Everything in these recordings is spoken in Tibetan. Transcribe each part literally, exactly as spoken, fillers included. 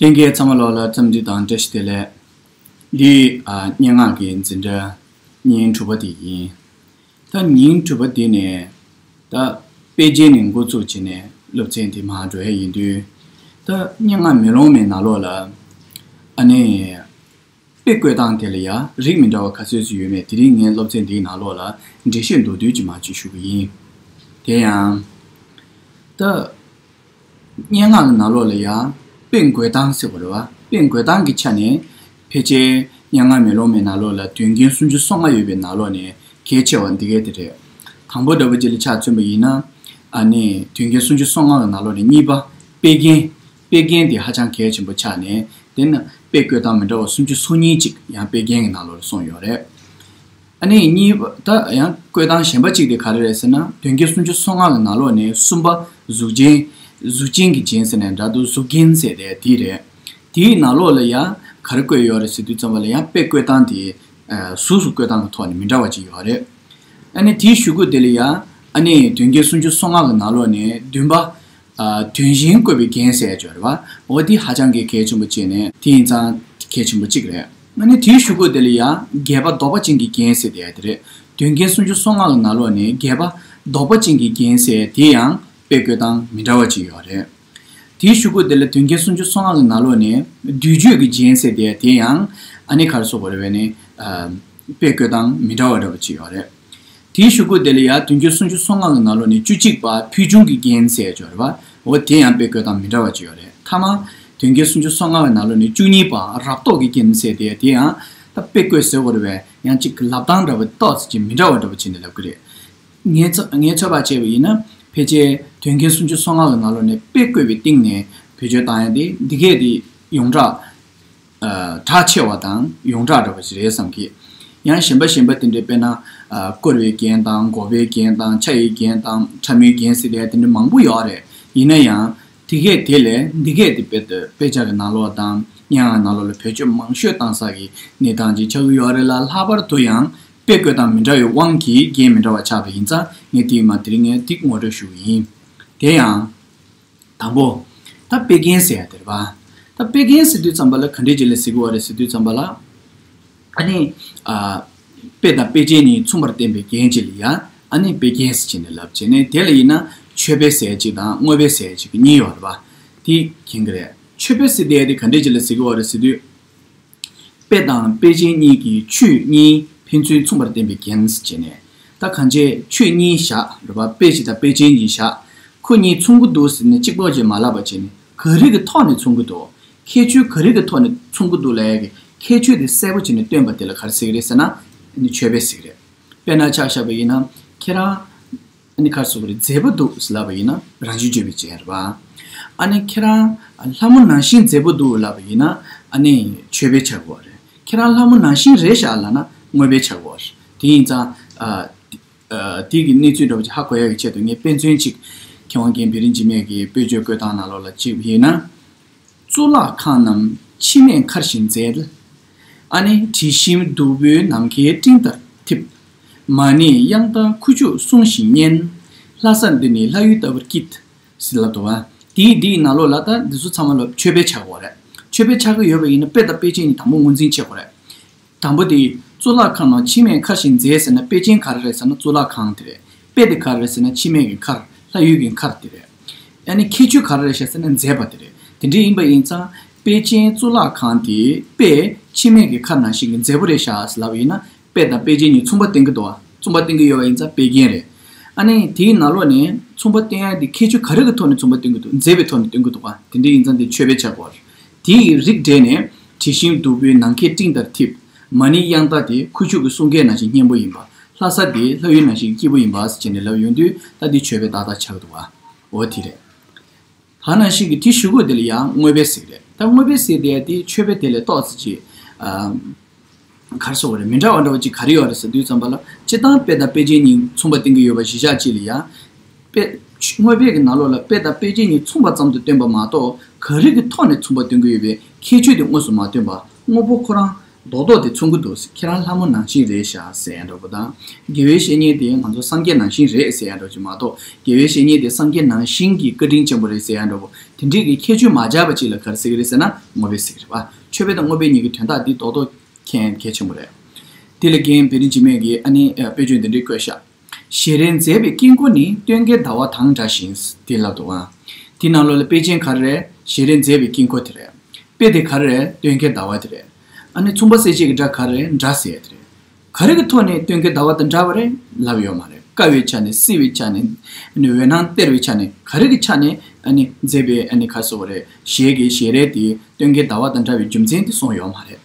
ལྷན་རྒྱས་ཚང་མ་ལོག་ལ་འཚམས་འདྲི་དང་བཀྲ་ཤིས་བདེ་ལེགས། འདི་ཨ་སྙན་ངག་གི་འཛིན་གྲྭ་ཉིན་དྲུག་པ་དེ་ཡིན། ད་ཉིན་དྲུག་པ་དེ་ནས་ད་དཔེ་རྒྱན་ནས་འགོ་བཙུགས་བྱས་ནས་སློབ་ཚན་དེ་མར་འགྲོ་ཡ་ཡིན་དུས། ད་སྙན་ངག་མེ་ལོང་མའི་ནང་ལོགས་ལ་ཨ་ནི་དཔེ་བཀོད་སྟངས་དེ་ལ་ཡ་རིགས་མི་འདྲ་བ་ག་ཚོད་ཅིག་ཡོད་མེད་དེ་རིང་ངའི་སློབ་ཚན་འདིའི་ནང་ལོགས་ལ་འགྲེལ་བཤད་མདོར་བསྡུས་ཅིག་མར་ཅིག་ཞུ་གི་ཡིན། དེ་ཡང་ད། སྙན་ངག་གི་ནང་ལོགས་ལ་ཡང་དཔེ་འགོད་སྟངས་ཟེར་བ་རེད་བ། དཔེ་འགོད་སྟངས་ཀྱི་ཆ་ནས་ཕལ་ཆེར་སྙན་ངག་མེ་ལོང་མའི་ནང་ལོགས་ལ་དོན་རྒྱན་སུམ་ཅུ་སོ་ལྔ་ཡོད་པའི་ནང་ལོགས་ནས་གལ་ཆེ་བ་འདི་གས་དེ་རེད། དང་པོ་འདྲ་པོ་ཅིག་ལ་ཆ་མཚོན་པ་ཡིན་ན། ཨ་ནི་དོན་རྒྱན་སུམ་ཅུ་སོ་ལྔ་གི་ནང་ལོགས་ནས་གཉིས་པ་དཔེ་རྒྱན། དཔེ་རྒྱན་དེ་ཧ་ཅང་གལ་ཆེན་པོ་ཆགས་ནས། དེ་ནི་དཔེ་བཀོད་སྟངས་མི་འདྲ་བ་སུམ་ཅུ་སོ་གཉིས་ཅིག་ཡང་དཔེ་རྒྱན་གྱི་ནང་ལོགས་ལ་གསུངས་ཡོད་རེད། ཨ་ནི་གཉིས་པ་ད་ཡང་བཀོད་སྟངས་གཞན་པ་གཅིག་དེ་ག་རེ་རེད་ཟེར་ན། དོན་རྒྱན་སུམ་ཅུ་སོ་ལྔ་གི་ནང་ལོགས་ནས་གསུམ་པ་གཟུགས་ཅན། གཟུགས་ཅན་གྱི་རྒྱན་ཟེར་ནས་འདྲ་འདུག་གཟུགས་རྒྱན་ཟེར་དེ་དེ་རེད། དེའི་ནང་ལོགས་ལ་ཡང་ག་རེ་བཀོད་ཡོད་རེད་ཟེར་དུས་ཙམ་པ་ལ་ཡང་དཔེ་བཀོད་སྟངས་དེ་གཟུགས་སུ་བཀོད་སྟངས་ཀྱི་ཐོག་ནས་མི་འདྲ་བ་ཅིག་ཡོད་རེད། ཨ་ནི་དེའི་གཞུག་གུ་དེ་ལ་ཡང་ཨ་ནི་དོན་རྒྱན་སུམ་ཅུ་སོ་ལྔ་གི་ནང་ལོགས་ནས་བདུན་པ། ཨ་དོན་གཞན་བཀོད་པའི་རྒྱན་ཟེར་ཡ་ཅིག་ཡོད་རེད་བ། འོ་དེ་ཧ་ཅང་གི་གལ་ཆེན་པོ་བྱས་ནས་དེ་ཡིན་ཙང་གལ་ཆེན་པོ་གཅིག་རེད། ཨ་ནི་དེའི་གཞུག་གུ་དེ་ལ་ཡང་རྒྱས་པ་ལྡོག་པ་ཅན་གྱི་རྒྱན་ཟེར་དེ་ཡ་དེ་རེད། དོན་རྒྱན་སུམ་ཅུ་སོ་ལྔ་གི་ནང་ལོགས་ནས་རྒྱས་པ་ལྡོག་པ་ཅན་གྱི་རྒྱན་ཟེར་དེ་ཡང་དཔེ་བཀོད་སྟངས་མི་འདྲ་བ་ཅིག་ཡོད་རེད། དེའི་གཞུག་གུ་དེ་ལ་དོན་རྒྱན་སུམ་ཅུ་སོ་ལྔ་གི་ནང་ལོགས་ནས་བསྡུས་བརྗོད་ཀྱི་རྒྱན་ཟེར་དེ་ཡ་དེ་ཡང་ཨ་ནི་ག་རེ་ཟེར་དགོས་རེད་པས་ནི། ཨ་དཔེ་བཀོད་སྟངས་མི་འདྲ་བ་འདྲ་བ་ཅིག་ཡོད་རེད། དེའི་གཞུག་གུ་དེ་ལ་ཡང་དོན་རྒྱན་སུམ་ཅུ་སོ་ལྔ་གི་ནང་ལོགས་ནས་བཅུ་གཅིག་པ་ཕུལ་བྱུང་གི་རྒྱན་ཟེར་ཡ་ཅིག་ཡོད་རེད་བ། འོ་དེ་ཡང་དཔེ་བཀོད་སྟངས་མི་འདྲ་བ་ཅིག་ཡོད་རེད། ཐ་མ་དོན་རྒྱན་སུམ་ཅུ་སོ་ལྔ་གི་ནང་ལོགས་ནས་བཅུ་གཉིས་པ་རབ་རྟོག་གི་རྒྱན་ཟེར་དེ་དེ་ཡང་ད་དཔེ་བཀོད་ཟེར་དགོས་རེད་པས། ཡང་གཅིག་ལབ་སྟངས་འདྲ་བ་ཏོག་ཙམ་ཅིག་མི་འདྲ་བ་འདྲ་བ་བྱས་ནས་ལབ་གི་རེད། ངས་ཚོད་ངས་ཚོད་དཔག་བྱས་པ་ཡིན་ན་ཕལ་ཆེར་དོན་རྒྱན་སུམ་ཅུ་སོ་ལྔ་གི་ནང་ལོགས་ནས་དཔེ་བཀོད་པའི་སྟེང་ནས་བེད་སྤྱོད་བཏང་ཡ་དེ་འདི་གས་དེ་ཡོངས་གྲགས། ཨ་གྲགས་ཆེ་བ་དང་ཡོངས་གྲགས་འདྲ་བ་ཞིག་རེད་བསམ་གི། ཡང་གཞན་པ་གཞན་པ་དེ་འདྲའི་དཔེར་ན། ཨ་བསྐོར་བའི་རྒྱན་དང་འགོག་པའི་རྒྱན་དང་ཆ་ཡི་རྒྱན་དང་ཕྲ་མོའི་རྒྱན་ཟེར་ཡ་དེ་འདྲ་མང་པོ་ཡོད་རེད། ཡིན་ན་ཡང་དེ་གས་དེ་ལས་འདི་གས་དེ་དཔེ་དེ་དཔེ་ཆ་གི་ནང་ལོགས་དང་སྙན་ངག་ནང་ལོགས་ལ་བེད་སྤྱོད་མང་ཤོས་བཏང་ས་གི་གནས་སྟངས་ཅིག་ཆགས་ཀྱི་ཡོད་རེད་ལ། ལྷག་པར་དུ་ཡང་དཔེ་བཀོད་སྟངས་མི་འདྲ་བའི་དབང་གིས་རྒྱན་མི་འདྲ་བ་ཆགས་པ་ཡིན་ཙང་། ངས་དེ་མ་དེ་རིང་ངས་དེ་ངོ་སྤྲོད་ཞུ་གི་ཡིན། དེ་ཡང་། དང་པོ། ད་དཔེ་རྒྱན་ཟེར་ཡ་དེ་རེད་པ། ད་དཔེ་རྒྱན་ཟེར་དུས་ཙམ་པ་ལ་ག་འདྲས་ཅིག་ལ་ཟེར་གི་ཡོད་རེད་ཟེར་དུས་ཙམ་པ་ལ། ཨ་ནི། ཨ། དཔེ་དང་དཔེ་ཅན་གཉིས་མཚུངས་པར་བསྟན་པའི་རྒྱན་ཅིག་ལ་ཡ། ཨ་ནི་དཔེ་རྒྱན་ཟེར་བྱས་ནས་ལབ་བྱས་ནས་དེ་ལ་ཡིན་ན་མཆོད་དཔེ་ཟེར་ཡ་ཅིག་དང་དངོས་དཔེ་ཟེར་ཡ་ཅིག་གཉིས་ཡོད་རེད་པ། དེ་མཁྱེན་གི་རེད། མཆོད་དཔེ་ཟེར་དེ་ཡ་དེ་ག་འདྲས་ཅིག་ལ་ཟེར་གི་ཡོད་རེད་ཟེར་དུས། དཔེ་དང་དཔེ་ཅན་གཉིས་ཀྱི་ཆོས་གཉིས་ཕན་ཚུན་མཚུངས་པར་བསྟན་པའི་རྒྱན་ཟེར་བྱས་ནས། ད་གང་བྱས་ཆོས་གཉིས་བཞག་རེད་པ། དཔེ་གཅིག་དང་དཔེ་ཅན་གཉིས་བཞག་ཁོ་གཉིས་མཚུངས་ཀྱི་འདུག་ཟེར་ནས་གཅིག་པོ་ཅིག་མ་ལབ་པ་བྱས་ནས་ག་རེ་གི་ཐོག་ནས་མཚུངས་ཀྱི་འདུག་ཁྱད་ཆོས་ག་རེ་གི་ཐོག་ནས་མཚུངས་ཀྱི་འདུག་ལབ་ཡ་གི་ཁྱད་ཆོས་དེ་གསལ་པོ་བྱས་ནས་སྟོན་པ་དེ་ལ་ག་རེ་ཟེར་གི་རེད་ཟེར་ན། ཨ་ནི་མཆོད་དཔེ་ཟེར་གི་རེད། དཔེར་ན་ཆ་བཞག་པ་ཡིན་ན། ཁྱེད་རང་། ཨ་ནི་ག་རེ་ཟེར་དགོས་རེད། མཛེས་པོ་འདུག་ཟེར་ལབ་པ་ཡིན་ན་རང་བྱུང་བརྗོད་པའི་རྒྱན་རེད་པ། ཨ་ནི་ཁྱེད་རང་ལྷ་མོ་ནང་བཞིན་མཛེས་པོ་འདུག་ལབ་པ་ཡིན་ན་ཨ་ནི་མཆོད་དཔེ་ཆགས་ཀྱི་ཡོད་རེད། ཁྱེད་རང་ལྷ་མོ་ནང་བཞིན་རེད་ཤག་ལབ་ན་དངོས་དཔེ་ཆགས་ཀྱི་ཡོད་རེད། དེ་ཡིན་ཙང་། ཨ། ཨ། དེ་གི་གནས་ཚུལ་འདྲ་པོ་ཅིག་ཧ་གོ་ཡ་གི་ཆེད་དུ་ངས་དཔེ་མཚོན་ཅིག་མཁས་དབང་རྒན་བེ་རི་འཇིགས་མེད་ཀྱི་དཔེ་བརྗོད་བཀོད་སྟངས་ནང་ལོགས་ལ་ཅིག་ཡིན་ན། གཙུག་ལག་ཁང་རྣམས་འཆི་མེད་མཁར་བཞིན་མཛེས། ཨ་ནི་དྲི་ཞིམ་བདུག་སྤོས་ནམ་མཁའི་སྤྲིན་ལྟར་འཐིབས། མ་ཎི་དབྱངས་རྟ་ཁུ་བྱུག་གསུང་ཞིང་སྙན། ལྷ་ས་འདི་ནི་ལྷ་ཡུལ་ལྟ་བུར་སྐྱིད། ཟེར་ལབ་འདུག་པ། དེའི་འདིའི་ནང་ལོགས་ལ་ད་འདི་ཚོ་ཚང་མ་ལ་མཆོད་དཔེ་ཆགས་ཀྱི་ཡོད་རེད། མཆོད་དཔེ་ཆགས་ཀྱི་ཡོད་པ་ཡིན་ན་དཔེ་དང་དཔེ་ཅན་གཉིས་དང་པོ་ངོས་འཛིན་བྱེད་དགོས་རེད། དང་པོ་དེ། གཙུག་ལག་ཁང་ནང་འཆི་མེད་མཁར་བཞིན་མཛེས་ཟེར་ན་དཔེ་ཅན་ག་རེ་རེད་ཟེར་ན་གཙུག་ལག་ཁང་དེ་རེད། དཔེ་དེ་ག་རེ་རེད་ཟེར་ན་འཆི་མེད་ཀྱི་མཁར། ལྷ་ཡུལ་གྱི་མཁར་དེ་རེད། ཨ་ནི་ཁྱད་ཆོས་ག་རེ་རེད་ཤག་ཟེར་ན་མཛེས་པ་དེ་རེད། དེ་འདྲ་ཡིན་པ་ཡིན་ཙང་དཔེ་ཅན་གཙུག་ལག་ཁང་དེ་དཔེ་འཆི་མེད་ཀྱི་མཁར་ནང་བཞིན་གྱི་མཛེས་པོ་རེད་ཤག་ཟེར་ལབ་པ་ཡིན་ན། དཔེ་དང་དཔེ་ཅན་གཉིས་མཚུངས་པ་བསྟན་གྱི་འདུག་པ། མཚུངས་པ་བསྟན་གྱི་ཡོད་པ་ཡིན་ཙང་དཔེ་རྒྱན་རེད། ཨ་ནི་དེའི་ནང་ལོགས་ནས་མཚུངས་པ་བསྟན་ཡ་དེ་ཁྱད་ཆོས་ག་རེ་གི་ཐོག་ནས་མཚུངས་པ་བསྟན་གྱི་འདུག་མཛེས་པའི་ཐོག་ནས་བསྟན་གྱི་འདུག་པ། དེ་འདྲ་ཡིན་ཙང་དེ་མཆོད་དཔེ་ཆགས་དགོས་རེད། དེ་ཡི་རིགས་འགྲེས་ནས་དྲི་ཞིམ་བདུག་སྤོས་ནམ་མཁའི་སྤྲིན་ལྟར་འཐིབས། མ་ཎི་དབྱངས་རྟ་དེ་ཁུ་བྱུག་གི་གསུང་སྐད་ནང་བཞིན་སྙན་པོ་ཡིན་པ། ལྷ་ས་དེ་ལྷ་ཡུལ་ནང་བཞིན་སྐྱིད་པོ་ཡིན་པ་ཟེར་བྱས་ནས་ལབ་ཡོང་དུས་ད་འདི་མཆོད་དཔེ་ཏག་ཏག་ཆགས་འདུག་པ། འོ་དེ་རེད། ད་ནང་བཞིན་གྱི་དེ་གཞུག་གུ་དེ་ལ་ཡང་དངོས་དཔེ་ཟེར་གི་རེད། ད་དངོས་དཔེ་ཟེར་དེ་དེ་མཆོད་དཔེ་དེ་ལས་ཏོག་ཙམ་ཅིག་ཨ། ག་རེ་ཟེར་དགོས་རེད། མི་འདྲ་བ་འདྲ་བ་ཅིག་ག་རེ་ཡོད་རེད་ཟེར་དུས་ཙམ་པ་ལ། སྤྱིར་བཏང་དཔེ་དང་དཔེ་ཅན་གཉིས་མཚུངས་པ་བསྟན་གྱི་ཡོད་པ་གཞི་བཞག་ཅིག་ལ་ཡང་། དཔེ། དངོས་དཔེ་གི་ནང་ལོགས་ལ་དཔེ་དང་དཔེ་ཅན་གཉིས་མཚུངས་པ་ཙམ་དུ་སྟོན་པ་མ་གཏོགས་ག་རེ་གི་ཐོག་ནས་མཚུངས་པ་སྟོན་གྱི་ཡོད་པའི་ཁྱད་ཆོས་དེ་དངོས་སུ་མ་སྟོན་པ། དངོས་པོ་ཁོ་རང་ རྡོག་རྡོག་དེ་མཚུངས་ཀྱི་འདུག་ཁྱེད་རང་ལྷ་མོ་ནང་བཞིན་རེད་ཤག་ཟེར་ཡ་འདྲ་པོ་དང་། དགེ་བའི་བཤེས་གཉེན་དེ་ང་ཚོ་སངས་རྒྱས་ནང་བཞིན་རེད་ཟེར་ཡ་འདྲ་པོ་ཅིག་མ་གཏོགས། དགེ་བའི་བཤེས་གཉེན་དེ་སངས་རྒྱས་ནང་བཞིན་གྱི་བཀའ་དྲིན་ཅན་པོ་རེད་ཟེར་ཡ་འདྲ་པོ། དེ་འདྲས་ཀྱི་ཁྱད་ཆོས་མ་སྦྱར་བ་ཅིག་ལ་ག་རེ་ཟེར་གྱི་རེད་ཟེར་ན། དངོས་པོའི་ཟེར་གྱི་རེད་པ། མཆོད་པ་དང་དངོས་པོའི་གཉིས་ཀྱི་དོན་དག་འདི་རྡོག་རྡོག་མཁྱེན་གལ་ཆེན་པོ་རེད། དེ་ལ་རྒན་བེ་རི་འཇིགས་མེད་ཀྱིས་ཨ་ནི་དཔེ་བརྗོད་འདི་འདྲས་བཀོད་ཤག་ཞལ་རས་མཛེས་པའི་དཀྱིལ་འཁོར་ནི། སྟོན་ཀའི་ཟླ་བ་དང་འདྲ་ཞིང་། དེ་ལབ་འདུག་ཨ། དེ་ནང་ལོགས་ལ་དཔེ་ཅན་ག་རེ་རེད། ཞལ་རས་མཛེས་པའི་དཀྱིལ་འཁོར་དེ་རེད། དཔེ་དེ་ག་རེ་རེད། སྟོན་ཀའི་ཟླ་བ་དེ་རེད། ཨ་ནི་མཚུངས་པ་གསལ་བྱེད་ཀྱི་སྒྲ་ག་རེ་རེད། འདྲ་ཟེར་ཡ་དེ་རེད། ག་རེ་གི་ཐོག་ནས་སྟོན་ཀའི་ཟླ་བ་དང་འདྲ་བ་རེད་ལབ་ཡོད་མ་རེད། དཀའ་བའི་ཆ་ནས། བསིལ་བའི་ཆ་ནས། ཨ་ནི་འོད་སྣང་སྟེར་བའི་ཆ་ནས། ག་རེ་གི་ཆ་ནས་ཨ་ནི་མཛེས་པའི་ཨ་ནི་ག་རེ་ཟེར་དགོས་རེད། ཞལ་གྱི་ཞལ་རས་དེ་སྟོན་ཀའི་ཟླ་བ་དང་འདྲ་བའི་རྒྱུ་མཚན་དེ་གསུངས་ཡོད་མ་རེད།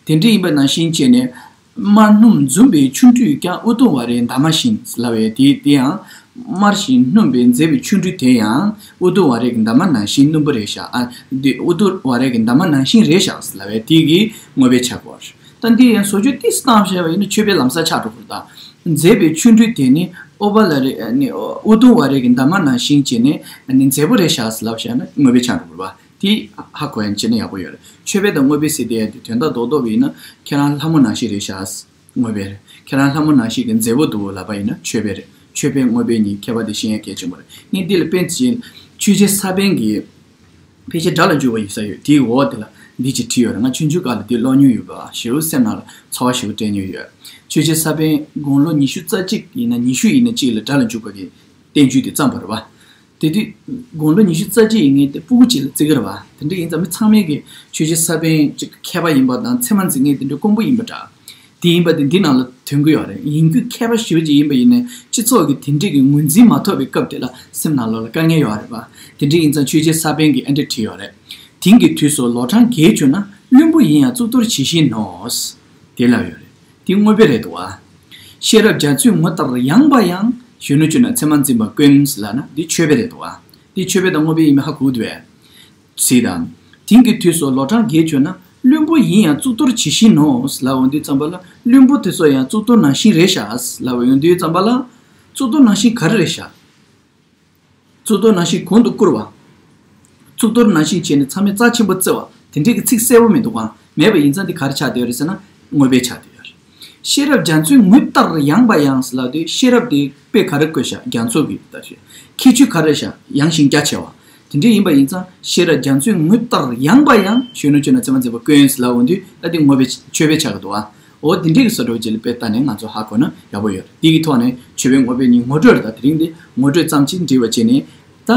དེ་འདྲ་ཡིན་པ་ནང་བཞིན་བྱས་ནས། དམར་སྣུམ་འཛུམ་པའི་ཆུ་འབྲུས་ཀྱང་། ཨུ་དུམ་ཝ་རའི་འདབ་མ་བཞིན་ལབ་པའི་དེ། དེ་ཡང་དམར་ཞིང་སྣུམ་པའི་མཛེས་པའི་ཆུ་འབྲུས་དེ་ཡང་ཨུ་དུམ་ཝ་རའི་གི་འདབ་མ་ནང་བཞིན་སྣུམ་པོ་རེད་ཤག་ཨ། འདི་ཨུ་དུམ་ཝ་རའི་གི་འདབ་མ་ནང་བཞིན་རེད་ཤག་ལབ་པའི་དེ་གི་དངོས་པོའི་ཆགས་པ་རེད། ད་འདི་ཡང་བཟོ་བཅོས་ཏོག་ཙམ་བཏང་བྱས་པ་ཡིན་ན་མཆོད་པའི་ལམ་སང་ཆགས་འགྲོ་གི་རེད་ད། མཛེས་པའི་ཆུ་འབྲུས་དེ་ནི་ཨུ་བ་ལ་རེ་ནི་ཨུ་དུམ་ཝ་རའི་གི་འདབ་མ་ནང་བཞིན་བྱས་ནས་ནི་མཛེས་པོ་རེད་ཤག་ལབ་བྱས་ན་དངོས་པོའི་ཆགས་འགྲོ་གི་རེད་པ། དེ་ཧ་གོ་ཡ་བྱས་ན་ཡག་པོ་ཡོད་རེད། མཆོད་པ་དང་དངོས་པོའི་ཟེར་དེ་ཡ་དེ་དོན་དག་རྡོག་རྡོག་པ་ཡིན་ན། ཁྱེད་རང་ལྷ་མོ་ནང་བཞིན་རེད་ཤག་དངོས་པོ་རེད། ཁྱེད་རང་ལྷ་མོ་ནང་བཞིན་གྱི་མཛེས་པོ་འདུག་ལབ་པ་ཡིན་ན་མཆོད་པ་རེད། མཆོད་པ་དངོས་པོ་གཉིས་ཁྱད་པར་དེ་ཤེས་ཡ་གལ་ཆེན་པོ་རེད། ངས་འདི་ལ་དཔེ་ཅིག་ཆོས་རྗེ་ས་པཎ་གྱི་ཕལ་ཆེར་སྒྲ་ལ་འཇུག་པ་ཡིན་ས་ཡོད། དེའི་འོག་དེ་ལ་འདི་ཅིག་བྲིས་ཡོད་རེད། ང་ཆུང་ཆུང་སྐབས་ལ་འདི་ཀློག་མྱོང་ཡོད་པ། ཞེ་པོ་སེམས་ནང་ལ་ཚོར་བ་ཞེ་པོ་སྤྲད་མྱོང་ཡོད། ཆོས་རྗེ་ས་པཎ་དགུང་ལོ་ཉི་ཤུ་རྩ་གཅིག་ཡིན་ན། ཉི་ཤུ་ཡིན་ན་གཅིག་ལ་སྒྲ་ལ་འཇུག་པ་གི་བསྟན་བཅོས་དེ་བརྩམས་པ་རེད་པ། དེ་དུས་དགུང་ལོ་ཉི་ཤུ་རྩ་གཅིག་ཡིན་མཁན་དེ་སྤུ་གུ་གཅིག་ལ་བརྩི་གི་རེད་པ། དེ་འདྲ་ཡིན་ཙང་མི་ཚང་མས་ཀྱི་ཆོས་རྗེ་ས་པཎ་གཅིག་མཁས་པ་ཡིན་པ་དང་། མཚན་མ་འཛིན་མཁན་དེ་འདྲ་དཀོན་པོ་ཡིན་པ་འདྲ། དེ་ཡིན་པ་དེ་འདི་ནང་ལ་ཐོན་གི་ཡོད་རེད། ཡིན་རྒྱུ་མཁས་པ་ཞེ་པོ་ཅིག་ཡིན་པ་ཡིན་ནའི་སྤྱི་ཚོགས་ཀྱི་དེ་འདྲས་ཀྱི་ངོས་འཛིན་མ་ཐོབ་པའི་སྐབས་དེ་ལ་སེམས་ནང་ལོགས་ལ་དཀའ་ངལ་ཡོད་རེད་པ། དེ་འདྲ་ཡིན་ཙང་ཆོས་རྗེ་ས་པཎ་གྱིས་ཨ་འདྲ་བྲིས་ཡོད་རེད། དེང་གི་དུས་སུ་ལོ་གྲངས་རྒས་གྱུར་ན། བླུན་པོ་ཡིན་ཡང་གཙུག་ཏོར་ཇི་བཞིན་ནོ། དེ་ལབ་ཡོད་རེད། དེ་དངོས་པོ་རེད་འདུག་བ། ཤེས་རབ་རྒྱ་མཚོའི་ངོ་ལྟར་ཡངས་པ་ཡང་། གཞོན་ནུ་ཁྱོད་ན་མཚན་མ་འཛིན་པ་དཀོན་ལབ་ན་འདི་མཆོད་པ་རེད་འདུག་བ། འདི་མཆོད་པ་དང་དངོས་པོ་ཡིན་མིན་ཧ་གོ་འདུག་བས། ཟེར་དང་། དེང་གི་དུས་སུ་ལོ་གྲངས་རྒས་གྱུར་ན། བླུན་པོ་ཡིན་ཡང་གཙུག་ཏོར་ཇི་བཞིན་ནོ། ལབ་འོང་དུས་ཙམ་པ་ལ། བླུན་པོ་དེ་ཚོ་ཡང་གཙུག་ཏོར་ནང་བཞིན་རེད་ཤག་ལབ་འོང་དུས་ཙམ་པ་ལ། གཙུག་ཏོར་ནང་བཞིན་ག་རེ་རེད་ཤག་གཙུག་ཏོར་ནང་བཞིན་གོང་དུ་བཀུར་བ། གཙུག་ཏོར་ནང་བཞིན་བྱས་ནས་མཚམས་མེད་རྩ་ཆེན་པོ་བརྩི་བ། དེ་འདྲས་ཀྱི་ཚིག་གསལ་པོ་མི་འདུག་ག་མེད་པ་ཡིན་ཙང་འདི་ག་རེ་ཆགས་བསྡད་ཡོད་རེད་ཟེར་ན། དངོས་པོའི་ཆགས་བསྡད་ཡོད་རེད། ཤེས་རབ་རྒྱ་མཚོའི་ངོ་ལྟར་ཡངས་པ་ཡང་ལབ་དུས། ཤེས་རབ་དེ་དཔེ་ག་རེ་བཀོད་ཤག་རྒྱ་མཚོ་གི་ལྟར་ཞེས། ཁྱད་ཆོས་ག་རེ་ཤག་ཡངས་ཤིང་རྒྱ་ཆེ་བ། དེ་འདྲས་ཡིན་པ་ཡིན་ཙང་ཤེས་རབ་རྒྱ་མཚོའི་ངོ་ལྟར་ཡངས་པ་ཡང་། གཞོན་ནུ་ཁྱོད་ན་མཚན་མ་འཛིན་པ་དཀོན་ལབ་འོང་དུས། ད་དེ་དངོས་པོའི་མཆོད་པའི་ཆགས་ཀྱི་འདུག་བ། འོ་དེ་འདྲས་ཀྱི་བཟོ་འདྲ་བོ་ཅིག་ལ་དཔེ་ལྟ་ནས་ང་ཚོ་ཧ་གོ་ན་ཡག་པོ་ཡོད་རེད། དེ་གི་ཐོག་ནས་མཆོད་པའི་དངོས་པོའི་གཉིས་ངོ་སྤྲོད་རེད། ད་དེ་རིང་འདི་ངོ་སྤྲོད་ཙམ་ཅིག་འབྲི་བ་བྱས་ནས། ད་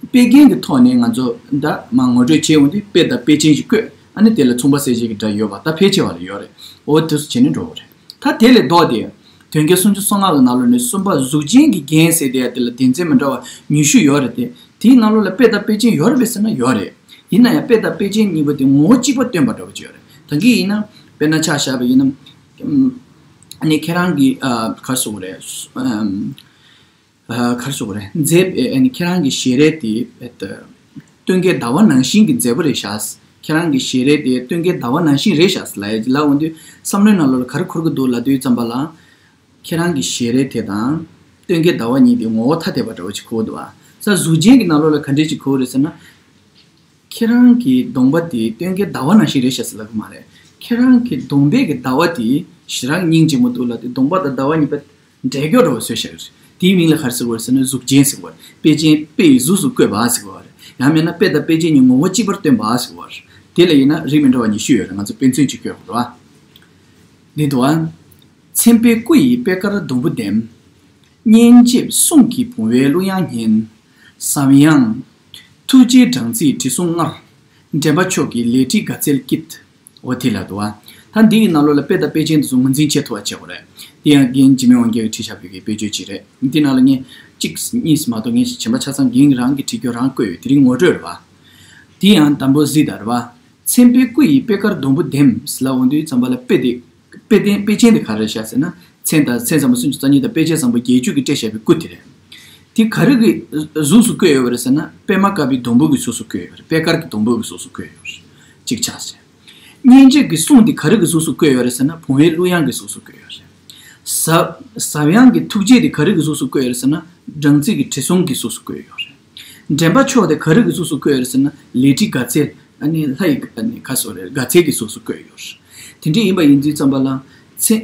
དཔེ་རྒྱན་གྱི་ཐོག་ནས་ང་ཚོ་ད་མར་ངོ་སྤྲོད་བྱས་འོང་དུས། དཔེ་དང་དཔེ་ཅན་ཞིག་བཀོད། ཨ་ནི་དེ་ལ་མཚུངས་པ་གསལ་བྱེད་ཀྱི་སྒྲ་ཡོད་པ། ད་ཕལ་ཆེ་བ་ལ་ཡོད་རེད། འོ་དེ་ཚོ་བྱས་ནས་འགྲོ་བ་རེད། ད་དེ་ལས་ལྡོག་སྟེ། དོན་རྒྱན་སུམ་ཅུ་སོ་ལྔ་གི་ནང་ལོགས་ནས་གསུམ་པ་གཟུགས་ཅན་གྱི་རྒྱན་ཟེར་དེ་ཡ་དེ་ལ་སྡེ་ཚན་མི་འདྲ་བ་ཉི་ཤུ་ཡོད་རེད་དེ། དེའི་ནང་ལོགས་ལ་དཔེ་དང་དཔེ་ཅན་ཡོད་རེད་པས་ཟེར་ན་ཡོད་རེད། ཡིན་ན་ཡང་དཔེ་དང་དཔེ་ཅན་གཉིས་པོ་དེ་ངོ་བོ་གཅིག་པ་སྟོན་པ་འདྲ་བོ་ཅིག་ཡོད་རེད། ད་གིན་ཡིན་ན་དཔེར་ན་ཆ་བཞག་པ་ཡིན་ན། ཨ་ནི་ཁྱེད་རང་གིས་ཨ་ག་རེ་ཟེར་དགོས་རེད། ཨམ། ཨ་ག་རེ་ཟེར་དགོས་རེད། མཛེས་པའི་ཨ་ནི་ཁྱེད་རང་གི་ཞལ་རས་དེ་ཨེ་ད་སྟོན་ཀའི་ཟླ་བ་ནང་བཞིན་གྱི་མཛེས་པོ་རེད་ཤག་ཁྱེད་རང་གི་ཞལ་རས་དེ་སྟོན་ཀའི་ཟླ་བ་ནང་བཞིན་རེད་ཤག་ལབ་ཡ་ཅིག་ལབ་འོང་དུས། བསམ་བློའི་ནང་ལོགས་ལ་ག་རེ་འཁོར་གྱི་འདུག་ལབ་དུས་ཙམ་པ་ལ། ཁྱེད་རང་གི་ཞལ་རས་དེ་དང་སྟོན་ཀའི་ཟླ་བ་གཉིས་དེ་ངོ་བོ་ཐ་དད་པ་འདྲ་བོ་ཅིག་གོ་གི་འདུག་བ། ས་གཟུགས་ཅན་གྱི་ནང་ལོགས་ལ་ག་འདྲས་ཅིག་གོ་གི་རེད་ཟེར་ན། ཁྱེད་རང་གི་གདོང་པ་དེ་སྟོན་ཀའི་ཟླ་བ་ནང་བཞིན་རེད་ཤག་ཟེར་ལབ་གི་མ་རེད། ཁྱེད་རང་གི་གདོང་པའི་གི་ཟླ་བ་དེ་ཞེ་དྲག་སྙིང་རྗེ་མོ་འདུག་ལབ་དུས། གདོང་པ་དང་ཟླ་བ་གཉིས་པ་འདྲེས་སྐྱོ་འདྲ་བོ་བཟོས་བཞག་གི་རེད། དེའི་མིང་ལ་ག་རེ་ཟེར་དགོས་རེད་ཟེར་ན། གཟུགས་ཅན་ཟེར་དགོས་རེད། དཔེ་ཅན། དཔེ་ཡི་གཟུགས་སུ་བཀོད་པ་ཟེར་དགོས་རེད། ཡང་མིན་ན་དཔེ་དང་དཔེ་ཅན་གཉིས་ངོ་བོ་གཅིག་པར་སྟོན་པ་ཟེར་དགོས་རེད། དེ་ལ་ཡིན་ན་རིགས་མི་འདྲ་བ་ཉི་ཤུ་ཡོད་རེད། ང་ཚོ་དཔེ་མཚོན་ཅིག་བཀོད་དགོས་རེད་བ། འདི་འདུག་ཨ། མཚན་དཔེའི་སྐུ་ཡི་པད་དཀར་སྡོང་བུ་ལྡེམ། སྙན་འཇེབས་གསུང་གི་བུང་བའི་གླུ་དབྱངས་སྙན། ཟབ་ཡངས་ཐུགས་རྗེའི་སྦྲང་རྩིའི་དྲི་བསུང་མངར། འདྲེན་པ་མཆོག་གི་ལས་བྲིས་དགའ་ཚལ་སྐྱིད། འོ་དེ་ལ་འདུག་ཨ། ད་འདི་ཡི་ནང་ལོགས་ལ་དཔེ་དང་དཔེ་ཅན་དེ་ཚོ་ངོས་འཛིན་བྱེད་ཐུབ་པ་བྱེད་དགོས་རེད། དེ་ཡང་རྒན་འཇིགས་མེད་དབང་རྒྱལ་གྱིས་བྲིས་བཞག་པའི་གི་དཔེ་བརྗོད་ཅིག་རེད། འདི་ནང་ལ་ངས་གཅིག་གཉིས་མ་གཏོགས། ངས་གཞན་པ་ཆ་ཚང་རྒན་རང་གིས་བྲིས་རྒྱུ་རང་བཀོད་ཡོད། དེ་རིང་ངོ་སྤྲོད་རེད་བ། དེ་ཡང་དང་པོ་གཟིགས་དང་རེད་བ། མཚན་དཔེའི་སྐུ་ཡི་པད་དཀར་སྡོང་བུ་ལྡེམ་ལབ་འོང་དུས་ཙམ་པ་ལ། དཔེ་དེ། དཔེ་དེ། དཔེ་ཅན་དེ་ག་རེ་རེད་ཤག་ཟེར་ན། མཚན་དང་མཚན་ཟབ་མོ་སུམ་ཅུ་རྩ་གཉིས་དང་དཔེ་བྱད་བཟང་པོ་བརྒྱད་ཅུ་གིས་སྤྲས་བཞག་པའི་སྐུ་དེ་རེད། དེ་ག་རེ་གི་གཟུགས་སུ་བཀོད་ཡོད་པ་རེད་ཟེར་ན། པད་མ་དཀར་པོའི་སྡོང་པོ་གི་གཟུགས་སུ་བཀོད་ཡོད་པ་རེད། པད་དཀར་གྱི་སྡོང་པོ་གི་གཟུགས་སུ་བཀོད་ཡོད་པ་རེད། གཅིག་ཆགས་ཟེར། སྙན་འཇེབས་ཀྱི་གསུང་དེ་ག་རེ་གི་གཟུགས་སུ་བཀོད་ཡོད་རེད་ཟེར་ན། བུང་བའི་གླུ་དབྱངས་ཀྱི་གཟུགས་སུ་བཀོད་ཡོད་རེད། ཟབ། ཟབ་ཡངས་ཀྱི་ཐུགས་རྗེ་དེ་ག་རེ་གི་གཟུགས་སུ་བཀོད་ཡོད་རེད་ཟེར་ན། སྦྲང་རྩི་གི་དྲི་བསུང་གི་གཟུགས་སུ་བཀོད་ཡོད་རེད། འདྲེན་པ་མཆོག་དེ་ག་རེ་གི་གཟུགས་སུ་བཀོད་ཡོད་རེད་ཟེར་ན། ལས་བྲིས་དགའ་ཚལ། ཨ་ནི་ལྷ་ཡི་ཨ་ནི་ག་རེ་ཟེར་དགོས་རེད། དགའ་ཚལ་གྱི་གཟུགས་སུ་བཀོད་ཡོད་རེད། དེ་འདྲ་ཡིན་པ་ཡིན་དུས་ཙམ་པ་ལ། མཚན་